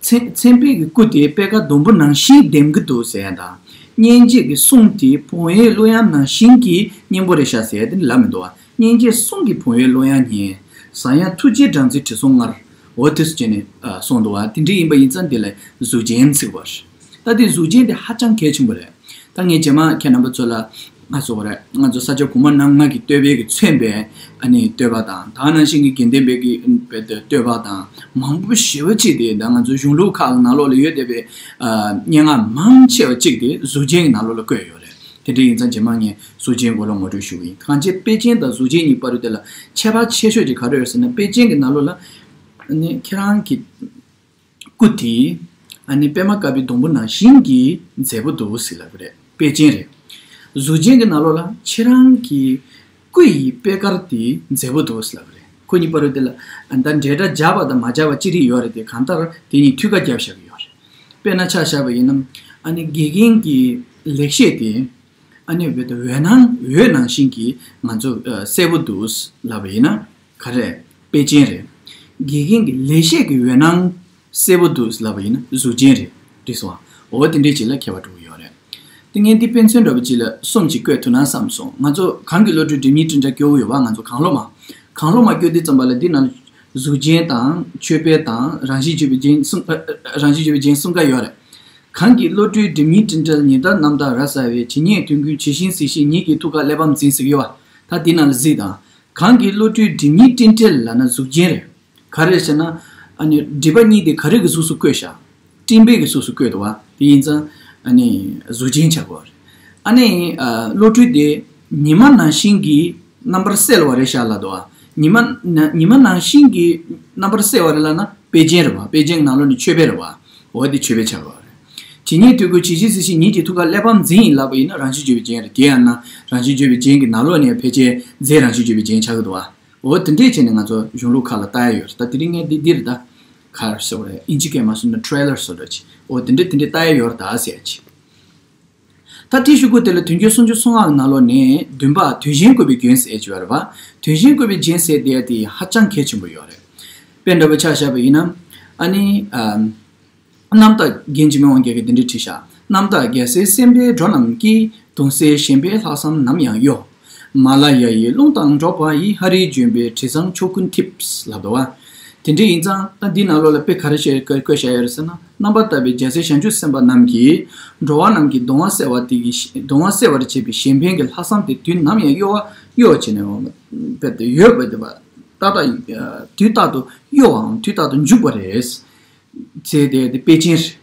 མཚན་མཚན་དཔེ་གི་སྐུ་དེ་པེ་ཀ་ཟླུམ་པོ་ནང་བཞིན་ལྡེམ་གྱི་འདུག་ཟེར་ཡ་དང་། སྙན་འཇེབས་ཀྱི་གསུང་དེ་བོང་ཡོས་གླུ་དབྱངས་ནང་བཞིན་གྱི་སྙན་པོ་རེད་ཤག་ཟེར་ཡ་དེ་ནི་ལབ་མི་འདུག་བ། སྙན་འཇེབས་གསུང་གི་བོང་ཡོས་གླུ་དབྱངས་སྙན། ཟ་ཡང་ཐུགས་རྗེའི་སྦྲང་རྩི་དྲི་བསུང་མངར། འོ་དེ་སུ་བྱས་ནས་ཨ་གསུངས་འདུག་བ། དེ་འདྲ་ཡིན་པ་ཡིན་ཙང་དེ་ལ་གཟུགས་ཅན་ཟེར་བ་རེད། ད་དེ་གཟུགས་ཅན་དེ་ཧ་ཅང་གལ་ཆེན་པོ་རེད། ད་ངས་རྗེས་མ་ཁྱེད་རྣམ་པ་ཚོ་ལ་ང་ཚོ་རེད། ང་ཚོ་ས་སྐྱ་གོང་མ་རྣམ་ལྔ་གི་བསྟོད་པའི་གི་མཚོན་པའི་ཨ་ནི་བསྟོད་པ་དང་། ད་ནང་བཞིན་གྱི་དགེ་ལྡན་པའི་གི་བསྟོད་པ་དང་མང་པོ་ཞེ་པོ་ཅིག་དེ། ད་ང་ཚོ་གཞུང་ལུགས་ཁག་གི་ནང་ལོགས་ལ་ཡོད་བསྡད་པའི་ཨ་སྙན་ངག་མང་ཆེ་བ་ཅིག་དེ་གཟུགས་ཅན་གྱི་ནང་ལོགས་ལ་བཀོད་ཡོད་རེད། དེ་འདྲ་ཡིན་ཙང་རྗེས་མ་ངས་གཟུགས་ཅན་སྐོར་ལ་ངོ་སྤྲོད་ཞུ་གི་ཡིན། གང་བྱས་དཔེ་ཅན་དང་གཟུགས་ཅན་གཉིས་བར་དུ་དེ་ལ་ཁྱད་པར་ཆེ་ཤོས་ཅིག་ག་རེ་ཡོད་ཟེར་ན། དཔེ་ཅན་གྱི་ནང་ལོགས་ལ་ཨ་ནི་ཁྱེད་རང་གི་སྐུ་དེ་ཨ་ནི་པད་མ་དཀར་པོའི་སྡོང་པོ་ནང་བཞིན་གྱི་མཛེས་པོ་འདུག་ཟེར་ལབ་ཀྱི་རེད། དཔེ་ཅན་རེད། གཟུགས་ཅན་གྱི་ནང་ལོགས་ལ་ཁྱེད་རང་གི་སྐུ་ཡི་པད་དཀར་དེ་མཛེས་པོ་འདུག་ཟེར་ལབ་ཀྱི་རེད། ཁོ་གཉིས་བར་དུ་དེ་ལ་ཨ་ད་འབྲེལ་སྒྲ་སྦྱར་བ་དང་མ་སྦྱར་བ་ཅི་རིགས་ཡོད་རེད་དེ། གང་ལྟར་དེ་གཉིས་མཐུད་ཀ་རྒྱབ་བཞག་གི་ཡོད་རེད། དཔེར་ན་ཆ་བཞག་པ་ཡིན་ན། ཨ་ནི་དགེ་རྒན་གྱི་ལེགས་བཤད་དེ། ཨ་ནི་འོད་འོད་སྣང་འོད་ནང་བཞིན་གྱི་ང་ཚོ་ཨ་གསལ་པོ་འདུག་ལབ་པ་ཡིན་ན་ག་རེ། དཔེ་ཅན་རེད། དགེ་རྒན་གྱི་ལེགས་བཤད་ཀྱི་འོད་སྣང་གསལ་པོ་འདུག་ལབ་པ་ཡིན་ན་གཟུགས་ཅན་རེད། འགྲིག་སོང་ཨ། འོ་དེ་འདྲའི་ཅིག་ལ་ཁྱད་པར་འགྲོ་གི་ཡོད་རེད། དེ་ངས་འདི་དཔེ་མཚོན་འདྲ་པོ་ཅིག་ལ་གསུམ་ཅིག་བཀོད་ཐུབ་ན་བསམ་སོང་། ང་ཚོ་གོང་གི་བློ་གྲོས་སྒྲིབ་གཉིས་སྤྲིན་བྲལ་སྐྱོར་གྱི་ཡོད་པ། ང་ཚོ་གོང་སློབ་མ། གོང་སློབ་མ་སྐྱོར་དུས་ཙམ་པ་ལ་འདི་ནང་གཟུགས་ཅན་དང་ཆོས་དཔེ་དང་རང་བཞིན་བརྗོད་པའི་རྒྱན་གསུམ། ཨ་ཨ་རང་བཞིན་བརྗོད་པའི་རྒྱན་གསུམ་ཀ་ཡོད་རེད། གོང་གི་བློ་གྲོས་སྒྲིབ་གཉིས་སྤྲིན་བྲལ། ཉི་ཟླ་རྣམ་དག་ར་ཟ་བའི། ཇི་སྙེད་དོན་ཀུན་ཇི་བཞིན་གཟིགས་ཤིང་། ཉིད་ཀྱི་ཐུགས་ཀར་གླེགས་བམ་འཛིན་ཟེར་གྱི་ཡོད་པ། ད་འདི་ནང་ལ་གཟིགས་དང་། གོང་གི་བློ་གྲོས་སྒྲིབ་གཉིས་སྤྲིན་བྲལ་ལབ་ན་གཟུགས་ཅན་རེད། ག་རེ་ཟེར་ན། ཨ་ནི་སྒྲིབ་པ་གཉིས་དེ་ག་རེ་གི་གཟུགས་སུ་བཀོད་བཞག་སྤྲིན་པའི་གི་གཟུགས་སུ་བཀོད་འདུག་བ། དེ་ཡིན་ཙང་ཨ་ནི་གཟུགས་ཅན་ཆགས་པ་རེད། ཨ་ནི་ཨ་བློ་གྲོས་དེ་ཉི་མ་ནང་བཞིན་གྱི་རྣམ་པར་གསལ་བ་རེད་ཤག་ལབ་འདུག་བ། ཉི་མ་ན་ཉི་མ་ནང་བཞིན་གྱི་རྣམ་པར་གསལ་བ་རེད་ལབ་ན་དཔེ་ཅན་རེད་བ། དཔེ་ཅན་གྱི་ནང་ལོགས་ནས་ཆོས་དཔེ་རེད་བ། འོ་དེ་ཆོས་དཔེ་ཆགས་པ་རེད། ཇི་སྙེད་དོན་ཀུན་ཇི་བཞིན་གཟིགས་ཤིང་། ཉིད་ཀྱི་ཐུགས་ཀར་གླེགས་བམ་འཛིན་ཡིན་ལབ་པ་ཡིན་ན་རང་བཞིན་བརྗོད་པའི་རྒྱན་རེད། དེ་ཡང་ན་རང་བཞིན་བརྗོད་པའི་རྒྱན་གྱི་ནང་ལོགས་ནས་ཕལ་ཆེར་རྫས་རང་བཞིན་བརྗོད་པའི་རྒྱན་ཆགས་ཀྱི་འདུག་བ། འོ་དེ་འདྲས་བྱས་ནས་ང་ཚོ་གཞུང་ལུགས་ཁག་ལ་ལྟ་ཡ་ཡོད་རེད། ད་དེ་རིང་ངས་འདི་འདིར་ད་ག་རེ་ཟེར་བ་རེད། ཨིན་ཇི་སྐད་མ་སོང་ན་ཊེ་ལར་བཟོ་འདྲ་ཅིག་འོ་དེ་འདྲས་དེ་འདྲས་ལྟ་ཡ་ཡོད་རེད་ད་ཟེར་ཡ་ཅིག་ད་དེའི་གཞུག་གུ་དེ་ལ་དོན་རྒྱན་སུམ་ཅུ་སོ་ལྔ་གི་ནང་ལོགས་ནས་བདུན་པ་དོན་གཞན་བཀོད་པའི་རྒྱན་ཟེར་ཡ་ཅིག་ཡོད་རེད་བ། དོན་གཞན་བཀོད་པའི་རྒྱན་ཟེར་དེ་ཡ་དེ་ཧ་ཅང་གལ་ཆེན་པོ་ཡོད་རེད། དཔེ་འདྲ་པོ་ཆ་བཞག་པ་ཡིན་ན། ཨ་ནི་ཨམ། རྣམ་དག་རྒན་འཇིགས་མེད་དབང་རྒྱལ་གྱིས་འདི་འདྲ་བྲིས་ཤག་རྣམ་དག་རྒྱལ་སྲས་སེམས་དཔའི་འགྲོ་རྣམས་ཀྱིས། གདུང་སྲས་གཞན་ཕན་ལྷག་བསམ་ནམ་ཡང་གཡོ། མ་ལ་ཡ་ཡི་རླུང་དང་འགྲོགས་པ་ཡི། ཧ་རིའི་ལྗོན་པའི་དྲི་བཟང་ཕྱོགས་ཀུན་འཐིབས། ལབ་འདུག་བ། དེ་འདྲ་ཡིན་ཙང་ད་འདི་ནང་ལོགས་ལ་དཔེ་ག་རེ་བཤད་བཀོད་བཀོད་བཞག་ཡོད་རེད་ཟེར་ན། རྣམ་པར་དག་པའི་རྒྱལ་སྲས་བྱང་ཆུབ་སེམས་དཔའ་རྣམས་ཀྱིས། འགྲོ་བ་རྣམས་ཀྱི་གདུང་བ་སེལ་བ་དེ་གི་གདུང་བ་སེལ་བར་བྱེད་པའི་གཞན་ཕན་གྱི་ལྷག་བསམ་དེ་དུས་ནམ་ཡང་གཡོ་བ་གཡོ་བྱས་ནས་འོང་བ་དཔེ་དེ་ཡོད་པ་དེ་བ། ཏག་ཏག་དུས་རྟག་ཏུ་གཡོ་བའམ་དུས་རྟག་ཏུ་འཇུག་པ་རེད། ཚེ་དེ་དེ་དཔེ་ཅན་རེད།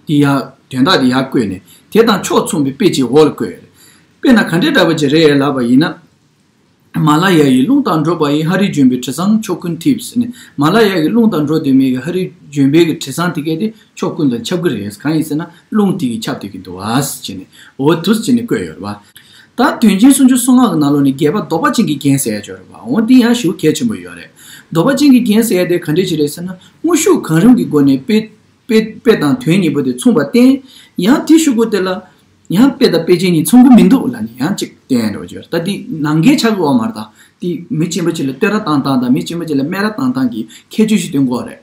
དེ་ཡ་དོན་དག་དེ་ཡར་བཀོད་ནས་དེ་དང་ཕྱོགས་མཚུངས་པའི་དཔེ་ཅིག་འོག་ལ་བཀོད་ཡོད་རེད། དཔེར་ན་ག་འདྲའི་འདྲ་པོ་ཅིག་རེད་ལབ་པ་ཡིན་ན། མ་ལ་ཡ་ཡི་རླུང་དང་འགྲོགས་པ་ཡི། ཧ་རིའི་ལྗོན་པའི་དྲི་བཟང་ཕྱོགས་ཀུན་འཐིབས་ཟེར་ནས། མ་ལ་ཡ་གི་རླུང་དང་འགྲོགས་བསྡད་མི་གི་ཧ་རིའི་ལྗོན་པའི་གི་དྲི་བཟང་དེ་གས་དེ་ཕྱོགས་ཀུན་ལ་ཁྱབ་ཀྱི་རེད། གང་ཡིན་ཟེར་ན་རླུང་དེ་གིས་ཁྱབ་བསྡད་ཀྱི་འདུག་ཨ་ཟེར་ནས། འོ་དུས་ཟེར་ནས་བཀོད་ཡོད་རེད་བ། ད་དོན་ཆེན་སུམ་ཅུ་སོ་ལྔ་གི་ནང་ལོགས་ནས་བརྒྱད་པ་ལྡོག་པ་ཅན་གྱི་རྒྱན་ཟེར་ཡ་ཅིག་ཡོད་རེད་བ། འོ་འདི་ཡང་ཞེ་པོ་གལ་ཆེན་པོ་ཡོད་རེད། ལྡོག་པ་ཅན་གྱི་རྒྱན་ཟེར་ཡ་དེ་ག་འདྲས་ཅིག་རེད་ཟེར་ན། དངོས་ཤུགས་གང་རུང་གི་སྒོ་ནས་དཔེ་དཔེ་དཔེ་དང་དོན་གཉིས་པོ་དེ་མཚུངས་པར་བསྟན། ཡང་དེའི་གཞུག་གུ་དེ་ལ་ཡང་དཔེ་དང་དཔེ་ཅན་གཉིས་མཚུངས་ཀྱི་མི་འདུག་ལབ་ནས་ཡང་གཅིག་བསྟན་འགྲོ་རྒྱུ་རེད། ད་འདི་ནང་འགལ་ཆགས་ཀྱི་ཡོད་མ་རེད། ད་འདི་མི་གཅིག་པ་གཅིག་ལ་བསྟོད་ར་བཏང་སྟངས་དང་མི་གཅིག་པ་གཅིག་ལ་སྨད་ར་བཏང་སྟངས་ཀྱི་ཁྱད་ཆོས་ཤིག་སྟོན་གྱི་ཡོད་རེད།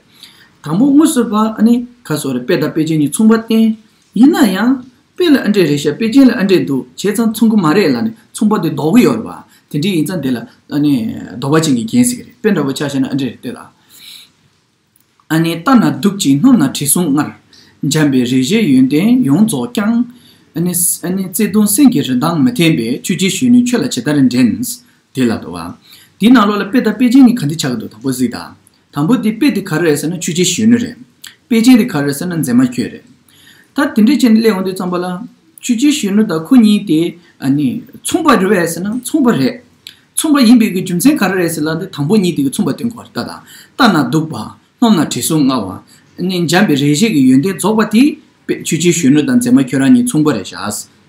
དང་པོ་དངོས་སུ་བ་ཨ་ནི་ཁ་སོ་རེ་དཔེ་དང་དཔེ་ཅན་གཉིས་མཚུངས་པར་བསྟན། ཡིན་ན་ཡང་དཔེ་ལ་ཨ་འདྲས་རེད་ཤག་དཔེ་ཅན་ལ་ཨ་འདྲས་འདུག་བྱས་ཙང་མཚུངས་ཀྱི་མ་རེད་ལབ་ནས་མཚུངས་པ་དེ་ལྡོག་གི་ཡོད་རེད་བ། དེ་འདྲས་ཡིན་ཙང་དེ་ལ་ཨ་ནི་ལྡོག་པ་ཅན་གྱི་རྒྱན་ཟེར་གྱི་རེད། དཔེ་འདྲ་པོ་ཆ་བཞག་ན་ཨ་འདྲས་རེད་ལྟོས་དང་། ཨ་ནི་ལྟ་ན་སྡུག་ཅིང་སྙོམས་ན་དྲི་བསུང་མངར། འཇམ་པའི་རེག་བྱའི་ཡོན་ཏན་ཡོངས་རྫོགས་ཀྱང་། ཨ་ནི་ཨ་ནི་བརྩེ་གདུང་སེམས་ཀྱི་རིན་ཐང་མི་ལྡན་པས། ཆོས་ཀྱི་གཞོན་ནུས་ཁྱོད་ལ་ཇི་ལྟར་འགྲན། དེ་ལ་དོ་བ། དེའི་ནང་ལོགས་ལ་དཔེ་དང་དཔེ་ཅན་གཉིས་ག་འདི་ཆགས་ཀྱི་འདུག་དང་པོ་གཟིགས་དང་། དང་པོ་དེ་དཔེ་དེ་ག་རེ་རེད་ཟེར་ན་ཆོས་ཀྱི་གཞོན་ནུ་རེད། དཔེ་ཅན་དེ་ག་རེ་རེད་ཟེར་ན་མཛེས་མ་ཁྱོད་རེད། ད་དེ་འདྲས་བྱས་ནས་སླེབས་ཡོང་དུས་ཙམ་པ་ལ། ཆོས་ཀྱི་གཞོན་ནུ་དང་ཁོ་གཉིས་དེ་ཨ་ནི་མཚུངས་པ་རེད་པས་ཟེར་ན་མཚུངས་པ་རེད། མཚུངས་པ་ཡིན་པའི་གི་རྒྱུ་མཚན་ག་རེ་རེད་ཟེར་ལབ་དུས་དང་པོ་གཉིས་དེ་གི་མཚུངས་པ་སྟོན་གྱི་ཡོད་རེད། ད་དང་ལྟ་ན་སྡུག་པ། སྙོམས་ན་དྲི་བསུང་མངར་བ། ནི་འཇམ་པའི་རེག་བྱའི་གི་ཡོན་ཏན་རྫོགས་པ་དེ་དཔེ་ཆོས་ཀྱི་གཞོན་ནུ་དང་མཛེས་མ་ཁྱོད་རང་གཉིས་མཚུངས་པ་རེད་ཤག་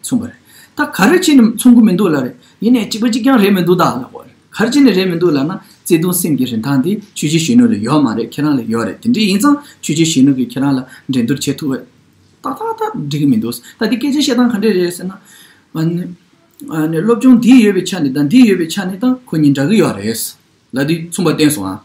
མཚུངས་པ་རེད། ད་ག་རེ་བྱས་ནས་མཚུངས་ཀྱི་མི་འདུག་ལབ་རེད། ཡིན་ནའི་གཅིག་པ་གཅིག་རྐྱང་རེད་མི་འདུག་ད་ལབ་དགོས་རེད། ག་རེ་བྱས་ནས་རེད་མི་འདུག་ལབ་ན་བརྩེ་གདུང་སེམས་ཀྱི་རིན་ཐང་དེ་ཆོས་ཀྱི་གཞོན་ནུ་ལ་ཡོད་མ་རེད། ཁྱེད་རང་ལ་ཡོད་རེད། དེ་འདྲ་ཡིན་ཙང་ཆོས་ཀྱི་གཞོན་ནུ་གིས་ཁྱེད་རང་ལ་འགྲན་བསྡུར་བྱེད་ཐུབ་པ་ཏག་ཏག་ཏག་འགྲིག་གི་མི་འདུག་ད་དེ་སྐད་ཆ་བཤད་སྟངས་ག་འདྲས་རེད་ཟེར་ན། ཨ་ནི་ཨ་ནི་སློབ་སྦྱོང་འདི་ཡོད་པའི་ཆ་ནས་དང་འདི་ཡོད་པའི་ཆ་ནས་དང་ཁོ་གཉིས་འདྲ་གི་ཡོད་རེད། ལབ་དུས་མཚུངས་པ་བསྟན་སོང་ཨ།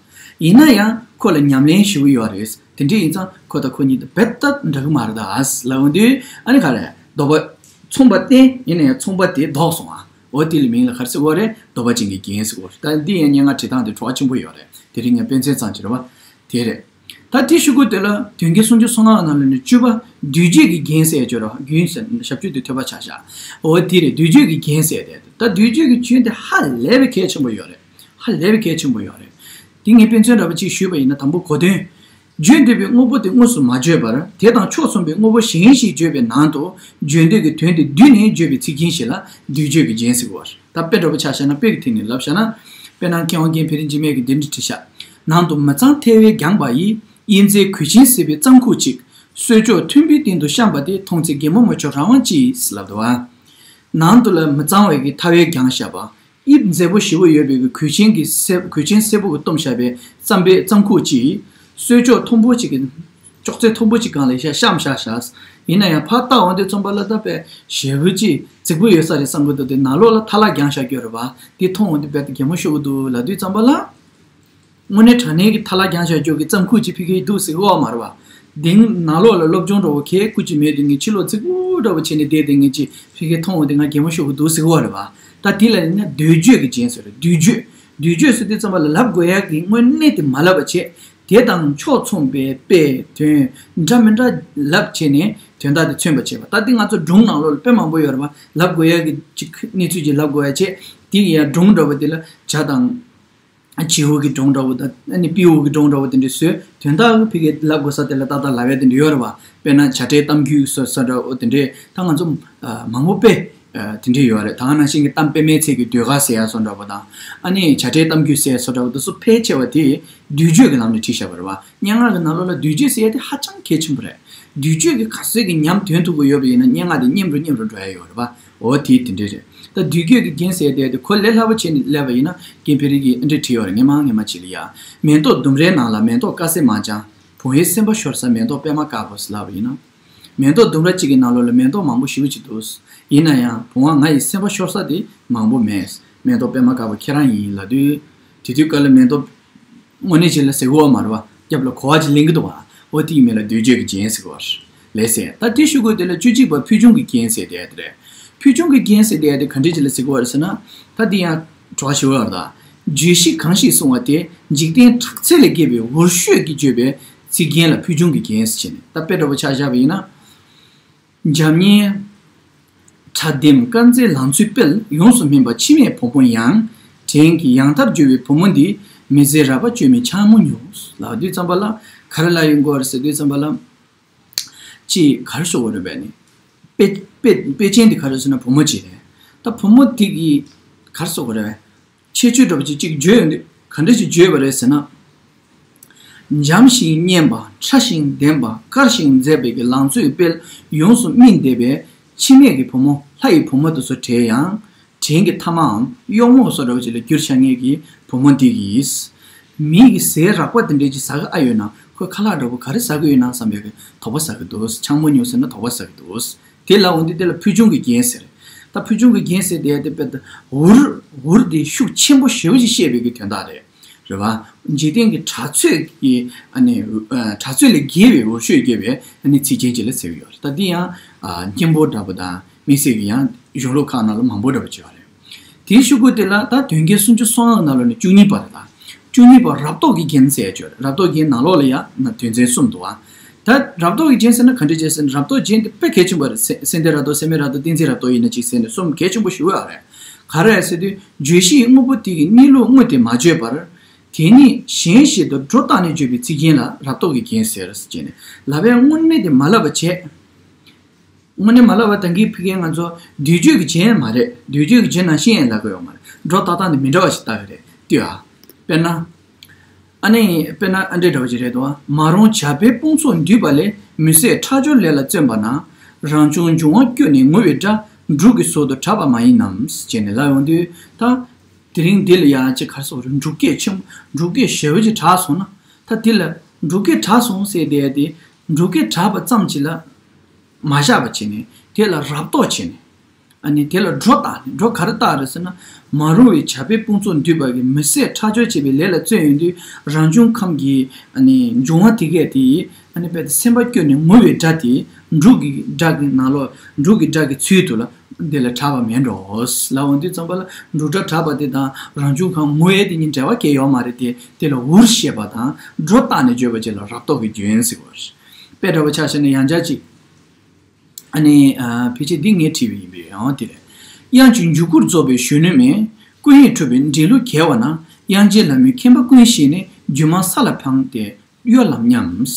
ཡིན་ན་ཡང་ ཁོ་ལ་ཉམས་ལེན་ཞུ་གི་ཡོད་རེད། དེ་འདྲ་ཡིན་ཙང་ཁོ་དང་ཁོ་གཉིས་དེ་རྦད་དེ་འདྲ་གི་མ་རེད་ད་ལབ་འོང་དུས། ཨ་ནི་ག་རེ། ལྡོག་པ། མཚུངས་པ་བསྟན། ཡིན་ན་ཡང་མཚུངས་པ་དེ་ལྡོག་སོང་ཨ། འོ་དེ་ལ་མིང་ལ་ག་རེ་ཟེར་གི་རེད། ལྡོག་པ་ཅན་གྱི་རྒྱན་ཟེར་གི་རེད། ད་འདི་ཡང་སྙན་ངག་བྲིས་སྟངས་དེ་བྲོ་བ་ཆེན་པོ་ཡོད་རེད། དེ་རིང་ངས་དཔེ་མཚོན་ཙམ་ཅིག་རེད་བ། དེ་རེད། ད་དེ་ཞུ་གི་དེ་ལ་དོན་རྒྱན་སུམ་ཅུ་སོ་ལྔ་ནང་ལ་ནི་བཅུ་པ་བསྡུས་བརྗོད་ཀྱི་རྒྱན་ཟེར་ཡ་ཅིག་ཡོད་རེད། རྒྱན་ཟེར་ཞབས་ཀྱུ་དེ་ཐོད་པ་ཆག་ཤག་འོ་དེ་རེད། བསྡུས་བརྗོད་ཀྱི་རྒྱན་ཟེར་དེ། ད་བསྡུས་བརྗོད་ཀྱི་རྒྱན་དེ་ཧ་ལས་པའི་གལ་ཆེན་པོ་ཡོད་རེད། ཧ་ལས་པའི་གལ་ཆེན་པོ་ཡོད་རེད། དེ་ངས་དཔེ་མཚོན་འདྲ་པོ་ཅིག་ཞུས་པ་ཡིན་ན། དང་པོ་གོ་དོན། བརྗོད་འདོད་པའི་དངོས་པོ་དེ་དངོས་སུ་མ་བརྗོད་པར་དེ་དང་ཕྱོགས་མཚུངས་པའི་དངོས་པོ་གཞན་ཞིག་བརྗོད་པའི་ནང་དུ་བརྗོད་འདོད་ཀྱི་དོན་དེ་བསྡུས་ནས་བརྗོད་པའི་ཚིག་རྒྱན་ཞིག་ལ་བསྡུས་བརྗོད་ཀྱི་རྒྱན་ཟེར་གི་རེད། ད་དཔེ་འདྲ་པོ་ཆ་བཞག་ན། དཔེ་གི་ཐད་ནས་ལབ་བཞག་ན། དཔེར་ན་མཁས་དབང་རྒན་ཕེ་རི་འཇིགས་མེད་ཀྱིས་འདི་འདྲ་བྲིས་ཤག་ནང་དུ་མི་གཙང་ཐལ་བས་བརྒྱངས་པ་ཡི། དབྱེ་མཛེས་གོས་ཆེན་བསྲེས་པའི་རྩམ་ཁུག་ཅིག་གསོལ་ལྕོག་མཐོན་པོའི་སྟེང་དུ་བཤམས་པ་དེ་མཐོང་ཚེ་གད་མོ་མི་ཆོག་རང་དབང་ཅི་ལབ་འདུག་ཨ། ནང་དུ་ལ་མི་གཙང་བའི་གི་ཐལ་བས་བརྒྱངས་བཞག་པ། དབྱིབས་མཛེས་པོ་ཞེ་པོ་ཡོད་པའི་གི་གོས་ཆེན་གྱི་སེར། གོས་ཆེན་སེར་པོ་གིས་བཏུམས་བཞག་པའི་རྩམ་པའི། རྩམ་ཁུག་ཅིག་གསོལ་ལྕོག་མཐོན་པོ་ཅིག་གི། ཅོག་ཙེ་མཐོན་པོ་ཅིག་སྒང་ལ་ཡར་བཤམས་བཞག་ཤག་ཡིན་ན་ཡང་ཕར་བལྟ་འོང་དུས་ཙམ་པ་ལ་ད་དཔེ་ཞེ་པོ་ཅིག་རྫིག་པོ་ཡོད་ས་རེད་བསམ་གི་འདུག་དེ་ནང་ལོགས་ལ་ཐལ་བ་བརྒྱངས་བཞག་རྒྱུ་རེད་བ། དེ་མཐོང་འོང་དུས་རྦད་དེ་གད་མོ་ཤོར་གི་འདུག་ལབ་དུས་ཙམ་པ་ལ། དངོས་གནས་དྲང་གནས་ཀྱི་ཐལ་བ་བརྒྱངས་བཞག་རྒྱུ་གི་རྩམ་ཁུག་ཅིག་ཕ་གིར་འདུག་ཟེར་གི་ཡོད་མ་རེད་བ། དེ་ནང་ལོགས་ལ་སློབ་སྦྱོང་འདྲ་པོ་གང་ཡང་ཅིག་མེད་དུས་ངས་ཕྱི་ལོགས་རྫིག་པོ་འདྲ་པོ་བྱས་ནས་བསྡད་དེ་ངས་ཅིག་ཕ་གིར་མཐོང་འོང་དུས་ང་གད་མོ་ཤོར་གི་འདུག་ཟེར་གི་ཡོད་རེད་བ། ད་དེ་ལ་ཡིན་ན་བསྡུས་བརྗོད་ཀྱི་རྒྱན་ཟེར་རེད། བསྡུས་བརྗོད། བསྡུས་བརྗོད་ཟེར་དུས་ཙམ་པ་ལ་ལབ་དགོས་ཡག་གི་དངོས་གནས་དེ་མ་ལབ་པ་བྱས། དེ་དང་ཕྱོགས་མཚུངས་པའི་དཔེ་དོན་འདྲ་མི་འདྲ་ལབ་བྱས་ནས་དོན་དག་དེ་མཚོན་པ་བྱས་པ། ད་འདི་ང་ཚོ་སྒྲུང་ནང་ལོགས་ལ་དཔེ་མང་པོ་ཡོད་རེད་བ། ལབ་དགོས་ཡག་གི་ཅིག་གནས་ཚུལ་ཅིག་ལབ་དགོས་ཡག་བྱས། དེ་ཡི་ཡང་སྒྲུང་འདྲ་པོ་དེ་ལ་བྱ་དང་། བྱེའུ་གི་སྒྲུང་འདྲ་པོ་དང་། ཨ་ནི་སྤྲེའུ་གི་སྒྲུང་འདྲ་པོ་དེ་འདྲ་བཟོས། དོན་དག་གི་ཕ་གིར་ལབ་དགོས་ས་དེ་ལ་ཏག་ཏག་ལབ་ཡག་དེ་འདྲ་ཡོད་རེད་བ། དཔེར་ན་བྱ་བྲལ་གཏམ་རྒྱུད་སོགས་སོགས་འདྲ་པོ་དེ་འདྲས་ད་ང་ཚོ་མང་པོ་དཔེ་དེ་འདྲས་ཡོད་རེད། ད་ག་ནང་བཞིན་གྱི་གཏམ་དཔེ་མའི་ཚལ་གྱི་ཟློས་གར་ཟེར་ཡག་སོགས་འདྲ་པོ་དང་། ཨ་ནི་བྱ་བྲལ་གཏམ་རྒྱུད་ཟེར་ཡག་སོགས་འདྲ་པོ་དེ་ཚོ་ཕལ་ཆེ་བ་དེ་བསྡུས་བརྗོད་ཀྱི་ལམ་ནས་བྲིས་བཞག་པ་རེད་བ། སྙན་ངག་གི་ནང་ལོགས་ལ་བསྡུས་བརྗོད་ཟེར་ཡག་དེ་ཧ་ཅང་གལ་ཆེན་པོ་རེད། བསྡུས་བརྗོད་ཀྱིས་ག་ཚོད་ཀྱི་ཉམས་ཐོན་ཐུབ་ཀྱི་ཡོད་པ་ཡིན་ན་སྙན་ངག་དེ་སྙན་རུ་སྙན་རུ་འགྲོ་ཡག་ཡོད་རེད་བ། འོ་དེ་དེ་འདྲས་རེད། ད་བསྡུས་བརྗོད་ཀྱི་རྒྱན་ཟེར་དེ་དེ་ཁོ་ལས་སླ་པོ་བྱས་ནས་སླེབས་པ་ཡིན་ན། རྒན་ཕེ་རི་གིས་འདི་འདྲས་བྲིས་ཡོད་རེད། ངས་མར་ངས་མར་བྱས་ལ་ཡ། མེ་ཏོག་ལྡུམ་རའི་ནང་ལ་མེ་ཏོག་དཀར་སེར་མང་ཀྱང་། བུང་བའི་སེམས་པ་ཤོར་ས་མེ་ཏོག་པད་མ་དཀར་པོ་ལབ་པ་ཡིན་ན། མེ་ཏོག་ལྡུམ་ར་གཅིག་གི་ནང་ལོགས་ལ་མེ་ཏོག་མང་པོ་ཞེ་པོ་ཅིག་འདུག་ཡིན་ན་ཡང་བུང་བ་ང་ཡི་སེམས་པ་ཤོར་ས་དེ་མང་པོ་མེད། མེ་ཏོག་པད་མ་དཀར་པོ་ཁྱེད་རང་ཡིན་ལབ་དུས། དེ་དུས་སྐབས་ལ་མེ་ཏོག་དངོས་གནས་བྱས་ལ་ཟེར་གི་ཡོད་མ་རེད་བ། རྒྱབ་ལ་གོ་བ་ཅིག་ལེན་གི་འདུག་བ། འོ་དེ་ཡིན་མིན་ལ་བསྡུས་བརྗོད་ཀྱི་རྒྱན་ཟེར་གི་ཡོད་རེད། ལགས་སེ། ད་དེ་ཞུ་དགོས་དེ་ལ་བཅུ་གཅིག་པ་ཕུལ་བྱུང་གི་རྒྱན་ཟེར་དེ་དེ་རེད། ཕུལ་བྱུང་གི་རྒྱན་ཟེར་དེ་དེ་ག་འདྲས་ཅིག་ལ་ཟེར་གི་ཡོད་རེད་ཟེར་ན། ད་དེ་ཡང་གྲོགས་ཞུ་བ་རེད་ད། བརྗོད་གཞི་གང་ཞིག་གསུང་བ་དེ་འཇིག་རྟེན་གྲགས་ཚད་ལས་བརྒལ་བའི་འུར་ཤོད་ཀྱིས་བརྗོད་པའི་ཚིག་རྒྱན་ལ་ཕུལ་བྱུང་གི་རྒྱན་ཟེར་བྱས་ནས། ད་དཔེ་འདྲ་པོ་ཆ་བཞག་པ་ཡིན་ན། འཇམ་མཉེན། དྲ་ལྡེམ་དཀར་མཛེས་ལང་ཚོའི་དཔལ། ཡོངས་སུ་སྨིན་པ་མཆི་མའི་བུ་མོ་ཡང་། བྲན་གྱི་ཡང་མཐར་གྱུར་པའི་བུ་མོ་འདི། མི་ཟད་རགས་པ་བཅོས་མའི་འཆང་མོ་ཉུག་ལབ་དུས་ཙམ་པ་ལ། ག་རེ་ལབ་ཡོང་གི་ཡོད་རེད་ཟེར་དུས་ཙམ་པ་ལ། ཅིག་ག་རེ་ཟེར་དགོས་རེད་པས་ནི། དཔེ་དཔེ་དཔེ་ཅན་འདི་ག་རེ་ཟེར་ན་བུ་མོ་ཅིག་རེད། ད་བུ་མོ་འདི་གིས་ག་རེ་ཟེར་དགོས་རེད་པས། ཁྱད་ཆོས་འདྲ་པོ་ཅིག་ཅིག་བརྗོད་ཡོང་དུས་ག་འདྲ་ཞིག་བརྗོད་པ་རེད་ཟེར་ན། འཇམ་ཞིང་མཉེན་པ། ཕྲ་ཞིང་ལྡེམ་པ། དཀར་ཞིང་མཛེས་པའི་གི་ལང་ཚོའི་དཔལ། ཡོངས་སུ་སྨིན་བསྡད་པའི་མཆི་མས་ཀྱི་བུ་མོ། ལྷ་ཡི་བུ་མོ་དེ་ཚོ་བྲལ་ཡང་། བྲན་གྱི་ཐ་མའམ་གཡོག་མོ་བཟོ་འདྲ་བོ་ཅིག་ལ་གྱུར་བཞག་མཁན་གྱི་བུ་མོ་འདི་གིས། མི་གི་ཟས་རགས་པ་དེ་འདྲ་ཅིག་ཟ་གི་ཨ་ཡོད་ན། ཁོས་ཁ་ལག་འདྲ་བོ་ག་རེ་ཟ་གི་ཡོད་ན་བསམ་པའི་གི་དོགས་པ་ཟ་གི་འདུག་འཆང་མོ་ཉུག་ཟེར་ན་དོགས་པ་ཟ་གི་འདུག་དེ་ལ་འོང་དུས་དེ་ལ་ཕུལ་བྱུང་གི་རྒྱན་ཟེར། ད་ཕུལ་བྱུང་གི་རྒྱན་ཟེར་དེ་དེ་དཔེ་ད་འུར་འུར་དེ་ཤུགས་ཆེན་པོ་ཞེ་པོ་ཅིག་བཤད་པའི་གི་དོན་དག་རེད། རེད་བ། འཇིག་རྟེན་གྱི་གྲགས་ཚོད་ཀྱི་ཨ་ནི་ཨ་གྲགས་ཚོད་ལས་བརྒལ་བའི་འུར་ཤོད་རྒྱས་པའི་ཨ་ནི་ཚིག་རྒྱན་ཅིག་ལ་ཟེར་གྱི་ཡོད་རེད། ད་འདི་ཡང་ཨ་སྙན་པོ་འདྲ་པོ་དང་དམིགས་བསལ་གྱི་ཡང་གཞུང་ལུགས་ཁག་ནང་ལ་མང་པོ་འདྲ་པོ་ཅིག་ཡོད་རེད། དེའི་ཤུ་གུ་དེ་ལ་ད་དོན་རྒྱན་སུམ་ཅུ་སོ་ལྔ་ནང་ལོགས་ནས་བཅུ་གཉིས་པ་རེད་ད། བཅུ་གཉིས་པ་རབ་རྟོག་གི་རྒྱན་ཟེར་ཡ་ཅིག་ཡོད་རེད། རབ་རྟོག་གི་རྒྱན་ནང་ལོགས་ལ་ཡང་ན་དོན་ཚན་གསུམ་འདུག་བ། ད་རབ་རྟོག་གི་རྒྱན་ཟེར་ན་ག་འདྲ་ཅིག་ཟེར་ན། རབ་རྟོག་རྒྱན་དེ་དཔེ་གལ་ཆེན་པོ་རེད། སེ་སེམས་ལྡན་རབ་རྟོག་སེམས་མེད་རབ་རྟོག་གཏན་ཚིགས་རབ་རྟོག་ཡིན་ན་ཅིག་ཟེར་ནས་གསུམ་གལ་ཆེན་པོ་ཞེ་པོ་ཡོད་རེད། ག་རེ་ཟེར་དུས་བརྗོད་གཞི་ཡི་དངོས་པོ་དེ་གི་གནས་ལུགས་དངོས་དེ་མ་བརྗོད་པར། དེ་ཉིད་གཞན་ཞིག་ཏུ་སྒྲོ་བཏགས་ནས་བརྗོད་པའི་ཚིག་རྒྱན་ལ་རབ་རྟོག་གི་རྒྱན་ཟེར་ཟེར་བྱས་ནས་ལབ་པའི་དངོས་གནས་དེ་མ་ལབ་པ་བྱས། དངོས་གནས་མ་ལབ་པ་ད་གིན་ཕ་གིར་ང་ཚོ་བསྡུས་བརྗོད་ཀྱི་རྒྱན་མ་རེད། བསྡུས་བརྗོད་ཀྱི་རྒྱན་ནང་བཞིན་ཡང་ལབ་ཀྱི་ཡོད་མ་རེད། སྒྲོ་བཏགས་སྟངས་དེ་མི་འདྲ་བ་ཞིག་བཏགས་ཀྱི་རེད་ལྟོས་ཨ། དཔེར་ན། ཨ་ནི་དཔེར་ན་ཨ་འདྲས་འདྲ་བོ་ཅིག་རེད་དོ། མ་རུངས་བྱ་ཕོའི་དཔུང་ཚོགས་འདུས་པ་ལས། མི་བཟད་ཁྲག་སྦྱོར་ལས་ལ་བརྩོན་པ་ན། རང་བྱུང་འབྱུང་བ་བསྐྱོད་ནས་ངུ་བའི་སྒྲ། འབྲུག་གི་ཟུར་དུ་གྲགས་པ་མ་ཡིན་ནམ། ཅེས་ནས་ལབ་ཡོང་དུས་ད། དེ་རིང་འདི་ལ་ཡང་ཅིག་ག་རེ་ཟེར་དགོས་རེད། འབྲུག་སྐད་ཆེན་པོ་འབྲུག་སྐད་ཞེ་པོ་ཅིག་གྲགས་སོང་ན། ད་འདི་ལ་འབྲུག་སྐད་གྲགས་སོང་ཟེར་བསྡད་དེ། འབྲུག་སྐད་གྲགས་པ་ཙམ་ཅིག་ལ་མ་བཞག་པ་བྱས་ནས་དེ་ལ་རབ་རྟོག་བྱས་ནས། ཨ་ནི་དེ་ལ་སྒྲོ་བཏགས་ནས། སྒྲོ་ག་རེ་བཏགས་རེད་ཟེར་ན། མ་རུངས་པའི་བྱ་བས་དཔུང་ཚོགས་འདུས་པ་གིས་མི་བཟད་ཁྲག་སྦྱོར་བྱེད་པའི་ལས་ལ་བརྩོན་ཡོང་དུས། རང་བྱུང་ཁམས་ཀྱི་ཨ་ནི་འབྱུང་བ་དེ་གས་དེ་ཨ་ནི་རྦད་དེ་སེམས་པ་སྐྱོ་ནས་ངུ་བའི་སྒྲ་དེ། འབྲུག་གི་སྒྲ་གི་ནང་ལོགས། འབྲུག་གི་སྒྲ་གི་ཚུལ་དུ་ལ་འདི་ལ་གྲགས་པ་མེད་འགྲོ་ལབ་འོང་དུས་ཙམ་པ་ལ། འབྲུག་སྒྲ་གྲགས་པ་དེ་དང་རང་བྱུང་ཁམས་ངུ་ཡས་དེ་གཉིས་འབྲེལ་བ་གང་ཡང་ཡོད་མ་རེད་དེ། དེ་ལ་འུར་ཤེས་པ་དང་སྒྲོ་བཏགས་ནས་བརྗོད་པ་ཅིག་ལ་རབ་རྟོག་གི་རྒྱུན་ཟེར་བ་རེད། དཔེ་འདྲ་བོ་ཆ་བཞག་ན་ཡང་བསྐྱར་ཅིག་ཨ་ནི་ཨ་ཕལ་ཆེར་འདི་ངས་བྲིས་པ་ཡིན་པས། ཡང་དེ་ལས། དབྱངས་ཀྱི་འཇུག་སྒོར་རྫོགས་པའི་གཞོན་ནུ་མས། སྐུ་ཡིས་གྲུབ་པའི་འདྲེན་ལུགས་གྱེར་བ་ན། དབྱངས་ཅན་ལྷ་མོའི་མཁྱེན་པ་ཀུན་ཞིག་ནི། སྒྱུ་མ་ས་ལ་འཕངས་ཏེ་གཡོ་ལམ་ཉམས།